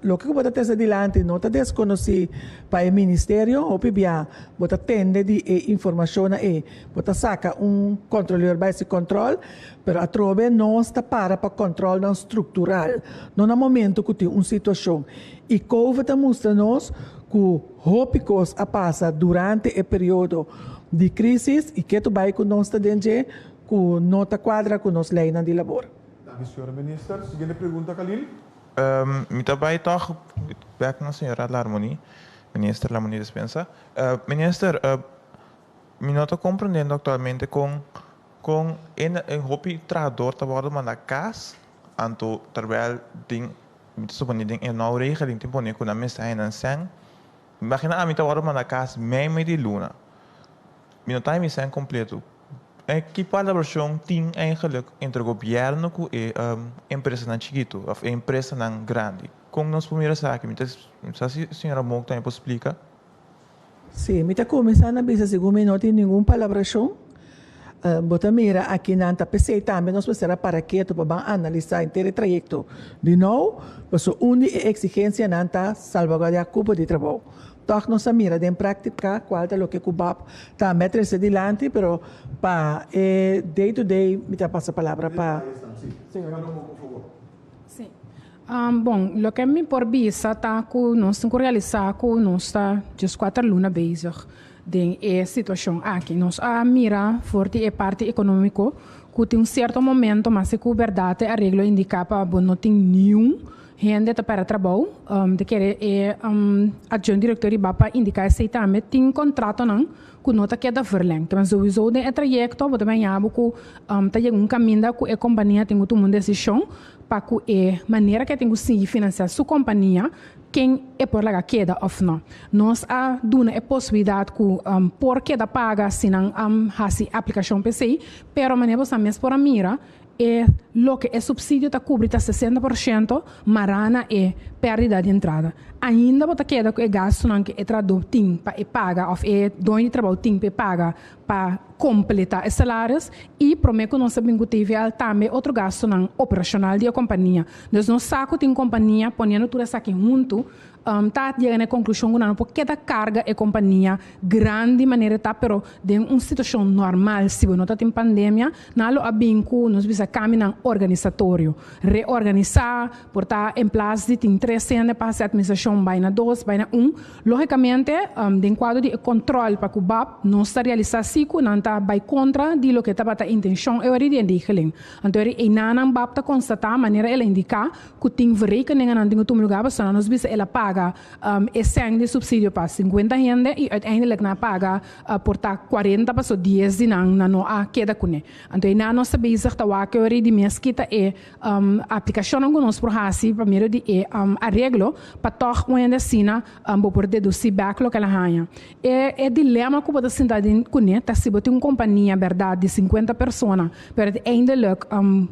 loke ku bo ta trese dilanti no ta deskonosí pa e ministerio, hopi bia bo ta tende di e informashonnan ei, bo ta saka un kontroleur bai hasi kòntròl, Pero atrobe nos ta para pa kòntròlnan struktural, no na momento ku tin un situashon. I Covid a mustra nos ku hopi kos a pasa durante e periodo di krísis i ke ta bai ku nos ta den dje ku no ta kuadra ku nos leinan di labor.
Danki señora Minister. Siguiente pregunta Khalil.
Mi ta bai tòg bèk na señora Larmonie, Minister Larmonie Despensa. Minister, mi no ta komprendiendo aktualmente kon Kon e hopi trahador ta wòrdu manda kas, anto terwijl den, mi ta supone den e nou regeling tin pone ku nan mester haña nan sèn. Imagina ami ta wòrdu manda kas meimei di luna, mi no ta haña mi sèn kompleto. Ki palabrashon tin eigenlijk entre gobièrnu ku e empresanan chikitu òf e empresanan grandi? Kon nos por mira esaki? Mi ta sa si señora Mok tambe por splika.
Sí, mi ta kuminsá na bisa segun mi no tin ningun palabrashon. Bo ta mira aki nan ta p'esei tambe nos mester a para ketu pa ban analisá henter e trayekto di nou, pasobra un di e eksigensianan ta salvaguardiá kupo di trabou. Tòg nos a mira den práktika kual ta loke ku bab tambe a trese dilanti, pero pa e day to day mi ta pasa palabra pa señora.
Sí. Bon, loke mi por bisa ta ku nos tin ku realisá ku nos ta djes kuater luna bezig den e situashon aki. Nos a mira for di e parti ekonómiko ku tin un sierto momento mas ku bèrdat e areglo indiká pa bo no tin niun hende ta pèrdè trabou. Ta kere e adjunto direktor riba pa indiká esei tambe. Tin kontratonan ku no ta keda verlengd. Pero souiso den e trayekto bo ta baña bo ku ta yega un kaminda ku e kompania tin ku tuma un desishon pa ku e manera ku e tin ku sigui finansiá su kompania, ken e por laga keda òf no. Nos a duna e posibilidat ku por keda paga si nan hasi aplikashon pa esei, pero manera bo sa mes por a mira e loke e supsidio ta kubri ta 60% mará na e pèrdida di entrada. Ainda bo ta keda ku e gastunan ku e trahadó tin pa e paga òf e doño di trabou tin pa e paga pa kompletá e salaris i promé ku nos a bin ku TVL tambe otro gastunan operashonal di e kompania. Dus nos sa ku tin kompania poniendo tur esaki huntu ta yega na e konklushon ku nan no por keda karga e kompania grandi manera e ta pero den un situashon normal si bo no ta tin pandemia nan lo a bin ku nos bisa kambionan organisatorio reorganisá por ta en plas di tin tres hende pa hasi atministrashon bai na dos bai na un logikamente den kuadro di e kòntròl pa ku bab nos ta realisá si. si ku nan ta bai kontra di loke tabata intenshon e ora di e regeling. Anto eri einanan bab ta konstatá manera el a indiká ku tin verrekeningennan tin ku tuma lugá pasobra nos bisa el a paga e sèn di supsidio pa sinkuenta hende i uiteindelijk nan a paga por ta kuarenta paso dies di nan nan no a keda kuné. Anto einan nos ta bezig ta wak e ora di mes kita e aplikashonnan ku nos por hasi pa medio di e areglo pa tòg un hende asina bo por dedusí bèk loke el a haña. E e dilema ku bo ta sinta den kuné ta si bo tin un kompania bèrdat di sinkuenta persona pero uiteindelijk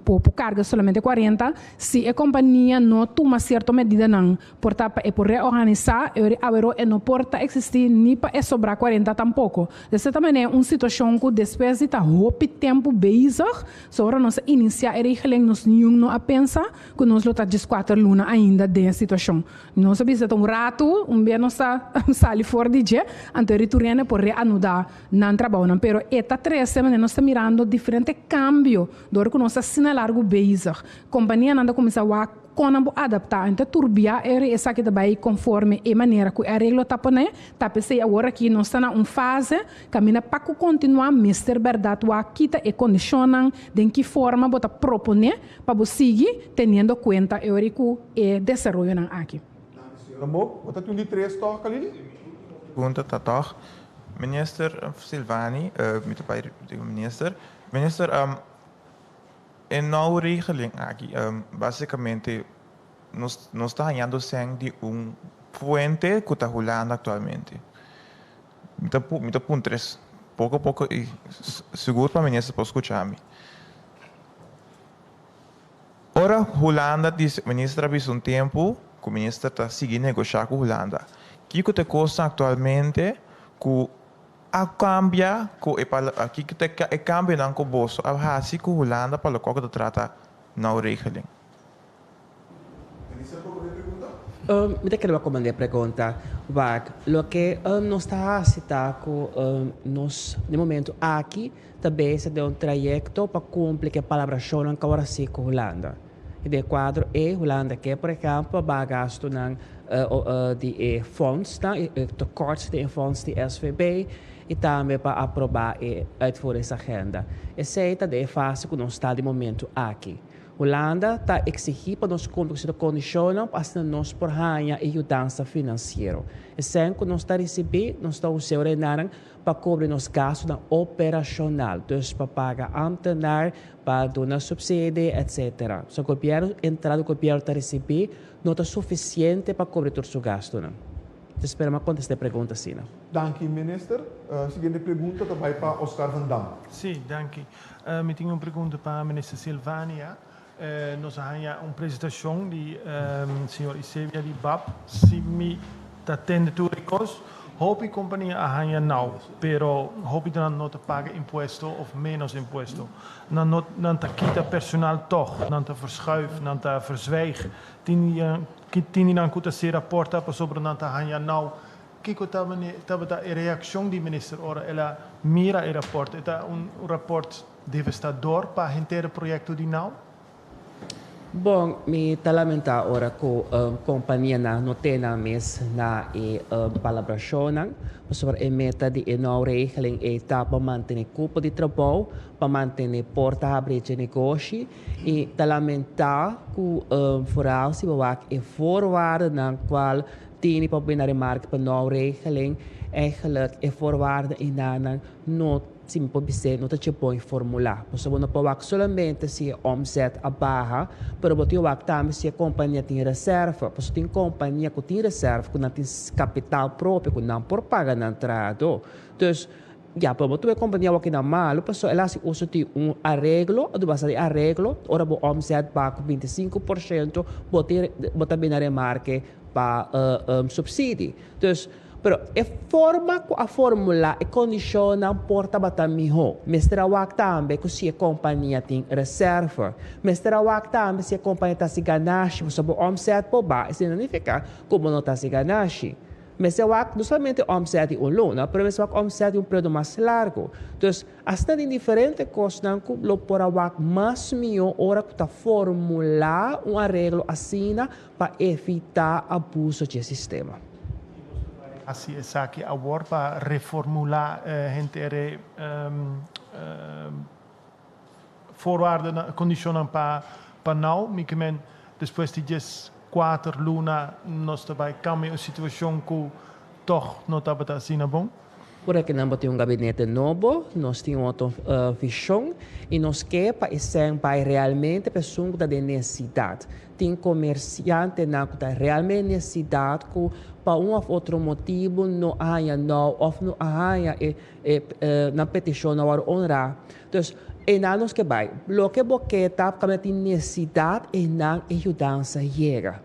bo por karga solamente kuarenta, si e kompania no tuma sierto medidanan por ta pa e por reorganisá e ora aweró e no por ta eksistí ni pa e sobrá kuarenta tampoko. De sierta manera un situashon ku despues di ta hopi tempu bezig, so ora nos a inisiá e regeling nos niun no a pensa ku nos lo ta dieskuater luna ainda den e situashon. Nos a bisa ta un ratu, un bia nos ta sali for di dje, anto e riturene por reanudá nan trabounan. Pero e ta trese manera nos ta mirando diferente kambio dor ku nos ta asina largu bezig. Kompanianan ta kuminsá wak kon nan por adaptá. Anto turbiá e esaki ta bai konforme e manera ku e areglo ta pone. Ta p'esei awor aki nos ta na un fase kaminda pa ku kontinuá mester bèrdat wak kita e kondishonnan, den ki forma bo ta proponé pa bo sigui teniendo kuenta e ora ku e desaroyonan aki.
Danki señora Mok. Bo ta tin un di tres tòg, Kalili?
Pregunta ta tòg, Minister Silvani, mi ta bai di minister. Minister, e nou regeling aki, basikamente nos nos ta hañando sèn di un fuente ku ta Hulanda aktualmente. Mi ta mi ta puntra es poko poko i sigur pa minister por skucha mi. Ora Hulanda di minister a bisa un tempu ku minister ta sigui negoshá ku Hulanda. Kiko ta e kosnan aktualmente ku a kambia ku e kiko ta e kambionan ku boso a hasi ku Hulanda pa loke ku ta trata nou regeling?
Minister por pone pregunta?
Mi ta kere komand'é pregunta. Wak, loke nos ta hasi ta ku nos den momento aki ta bezig den un trayekto pa kumpli ku e palabrashonnan ku awor hasi ku Hulanda. I den e kuadro ei Hulanda ke por ehèmpel baha gastunan di e fondsnan, e tekort den e fonds di SVB i tambe pa aprobá e uitvoeringsagenda. Esei ta den e fase ku nos ta di momento aki. Hulanda ta eksigí pa nos kumpli ku sierto kondishonnan pa asina nos por haña e yudansa finansiero. E sèn ku nos ta risibí, nos ta us'é ora e nanan pa kubri nos gastunan operashonal, dus pa paga ámtenar, pa duna supsidi, etsetera. So gobièrnu, entrada ku gobièrnu ta risibí no ta sufisiente pa kubri tur su gastunan. Ta spera mi a kontestá e pregunta asina.
Danki minister. Siguiente pregunta ta bai pa Oscar van Dam.
Sí, danki. Mi tin un pregunta pa Minister Silvania. Nos a haña un presentacion di señor Isebia di bap. Si mi ta tende tur e cos, hopi compania a haña nau, pero hopi di nan no ta paga impuesto of menos impuesto. Nan no, nan ta kita personal tog, nan ta verschuif, nan ta verzwijg. Tin tin di nan cu ta cera porta pasobra nan ta haña nau. Kiko tabata e reakshon di minister ora el a mira e rapòrt? E ta un rapòrt devastador pa henter e proyekto di nau?
Bon, mi ta lamentá ora ku kompanianan no tene nan mes na e palabrashonnan, pasobra e meta di e nou regeling ei ta pa mantené kupo di trabou, pa mantené porta habrí dje negoshi, i ta lamentá ku foral si bo wak e voorwaardennan kual Tini pa bina remarke pa nou regeling, eigenlijk e voorwaarden enanan no, si mi por bis'é, no ta dje bon formulá. Pasobra bo no por wak solamente si e omzet a baha, pero bo tin wak tambe si e kompania tin reserve. Pasobra tin kompania ku tin reserve, ku nan tin kapital propio, ku nan por paga nan trahadó. Dus, ya, pero bo tuve kompania wak nan malu, pasobra el a hasi uso di un areglo, a basa di areglo, ora bo omzet baha ku 25%, bo tin, bo ta bina remarke pa subsidi. Dus, pero e forma ku a formulá e kondishonnan por tabata mihó. Mester a wak tambe ku si e kompania tin reserve. Mester a wak tambe si e kompania ta hasi ganashi, pasobra bo omzet por baha, esei no nifiká ku bo no ta hasi ganashi. Mester wak no solamente omzet di un luna, pero mester wak omzet di un periodo mas largu. Dus, Asina tin diferente kosnan ku lo por a wak mas mihó ora ku ta formulá un areglo asina pa evitá abuso dje sistema.
hasi esaki awor pa reformulá henter e voorwaarden, kondishonnan pa pa now? Mi ke men despues di 14 luna nos ta bai kambia un situashon ku tòg no tabata asina bon?
Por aki nan bo tin un gabinete nobo, nos tin un otro vishon i nos ke pa esei bai realmente pa esun ku ta den nesesidat. Tin komersiantenan ku ta realmente nesesidat ku pa un òf otro motibu no a haña nou òf no a haña e e nan petishon no a wòrdu honrá. Dus einan nos ke bai. Loke bo ke ta kaminda tin nesesidat einan e yudansa yega.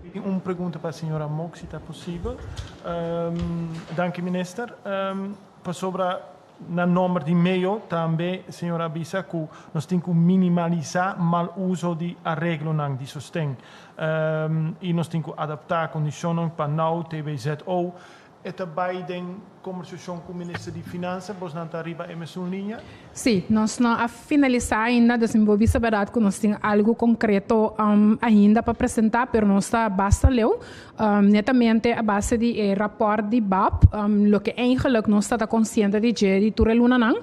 Mi tin un pregunta pa señora Mok, si ta posibel. Danki minister. Pasobra na nomber di meo tambe señora a bisa ku nos tin ku minimalisá mal uso di areglonan di sosten i nos tin ku adaptá kondishonnan pa now TBZO. E ta bai den kombersashon ku minister di Finansa? Bosnan ta riba e mesun liña?
Sí, nos no a finalisá ainda, dus mi por bisa bèrdat ku nos tin algu konkreto ainda pa presentá, pero nos ta basta leu. Netamente a base di e rapòrt di bab, loke eigenlik nos ta ta konsiente di dje di tur e lunanan.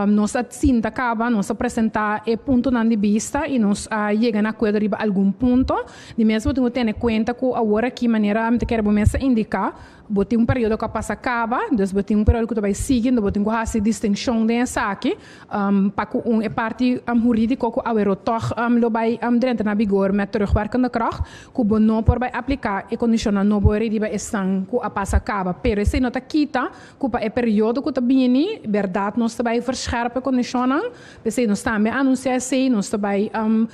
Nos a sinta kaba, nos a presentá e puntonan di bista i nos a yega na akuerdo riba algun punto. Di mes bo tin ku tene kuenta ku awor aki manera mi ta kere bo mes a indiká, bo tin un periodo ku a pasa kaba, dus bo tin un periodo ku ta bai sigui, enton bo tin ku hasi distinshon den esaki pa ku un e parti hurídiko ku awero tòg lo bai drenta na bigor met terugwerkende kracht, ku bo no por bai apliká e kondishonnan nobo riba esnan ku a pasa kaba. Pero esei no ta kita Ku pa e periodo ku ta bini, bèrdat nos ta bai verschèrp e kondishonnan. P'esei nos tambe a anunsiá esei, nos ta bai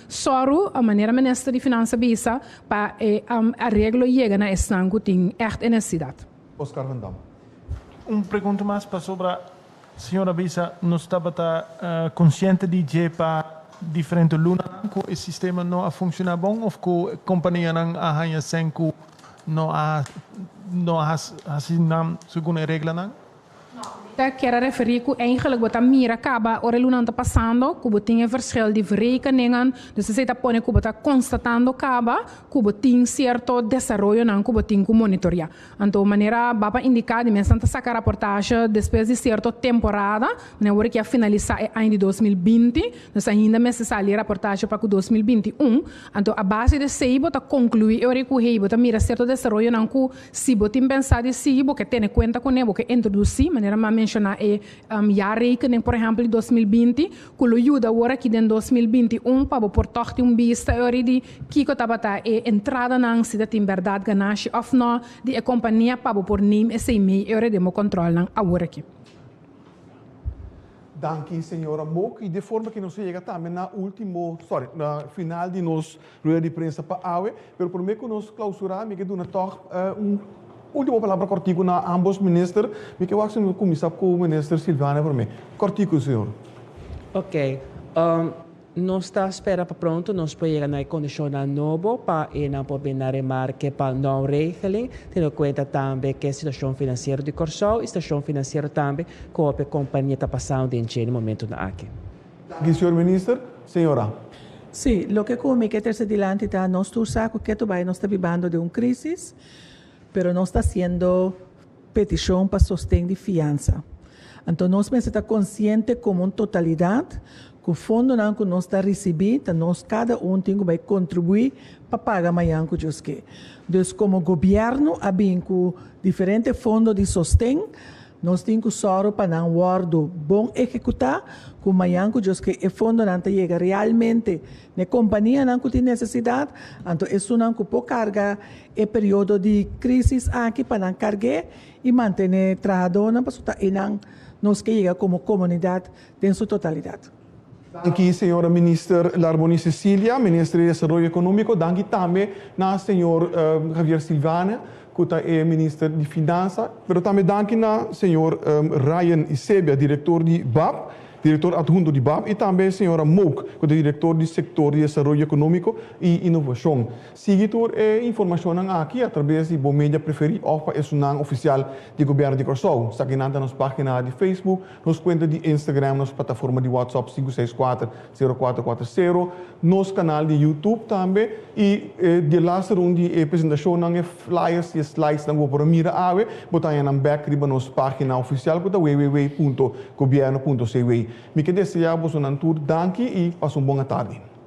sòru, manera Minister di Finansa bisa, pa e areglo yega na esnan ku tin ègt e nesesidat.
Oscar van Dam.
Un pregunta mas pasobra señor a bisa nos tabata konsiente di dje pa diferente lunanan ku e sistema no a funshoná bon òf ku kompanianan a haña sèn ku No a no a hasi nan segun e reglanan.
Ta kier a referí ku eigenlijk bo ta mira kaba ora e lunanan ta pasando ku bo tin e verschil di verrekeningen. Dus esei ta pone ku bo ta konstatando kaba ku bo tin sierto desaroyonan ku bo tin ku monitoreá. Anto manera baba indiká di mes nan ta saka raportashe despues di sierto temporada, manera wor ki a finalisá e aña di 2020, nos ainda mester sali e raportashe pa ku 2021. Anto a base di esei bo ta konkluí e ora ku hey bo ta mira sierto desaroyonan ku si bo tin pensá di sigui bo ke tene kuenta kuné, bo ke introdusí, manera mi a menshoná e jaarrekening por ehèmpel di 2020 ku lo yuda awor aki den 2021 pa bo por tòg tin un bista e ora di kiko tabata e entradanan, si ta tin bèrdat ganashi òf nò di e kompania pa bo por neem esei mee e ora den bo kòntròlnan awor aki.
Danki señora Mok y de forma que nos a yega tambe na ultimo, sorry, na final di nos rueda di prensa pa awe, pero prome cu nos clausura mi ke duna toch un ultimo palabra cortico na ambos minister, mi ke wak si nos cuminsa cu minister Silvania prome. Cortico señor.
Ok, Nos ta spera pa pronto nos por yega na e kondishonnan nobo pa e nan por bin na remarke pa nou regeling, teniendo kuenta tambe ku e situashon finansiero di Kòrsou i situashon finansiero tambe ku hopi kompania ta pasando den dje na momentunan aki.
Danki señor Minister. Señora.
Sí, loke ku mi ke trese dilanti ta nos tur sa ku ketu bai nos ta bibando den un krisis, pero nos ta hasiendo petishon pa sosten di fiansa. Anto nos mester ta konsiente komo un totalidat ku fondonan ku nos ta risibí ta nos kada un tin ku bai kontribuí pa paga mañan ku Dios ke. Dus komo gobièrnu a bin ku diferente fondo di sosten, nos tin ku sòru pa nan wòrdu bon ehekutá ku mañan ku Dios ke e fondonan ta yega realmente na e kompanianan ku tin nesesidat, anto esunnan ku por karga e periodo di crisis aki pa nan cargu'é y mantene trahadornan pasobra ta eynan nos ke yega como comunidad den su totalidad.
Danki señora Minister Larmonie Cecilia, Minister di Desaroyo Economico. Danki tambe na señor Javier Silvania cu ta e Minister di Finansa. Pero tambe danki na señor Ryan Isebia, Director di bab. direktor adhunto di bab i tambe señora Mook ku ta direktor di sektor di desaroyo ekonómiko i inovashon. Sigui tur e informashonnan aki atrabes di bo media preferí òf pa esunnan ofisial di Gobièrnu di Kòrsou. Esakinan ta nos página di Facebook, nos kuenta di Instagram, nos plataforma di WhatsApp 564 0440, nos kanal di YouTube tambe i di laster un di e presentashonnan, e flyers i e slidesnan ku bo por a mira awe, bo ta haña nan bèk riba nos página ofisial ku ta www.gobierno.cw. Mi ke deseá bosonan tur danki i pasa un bon atardi.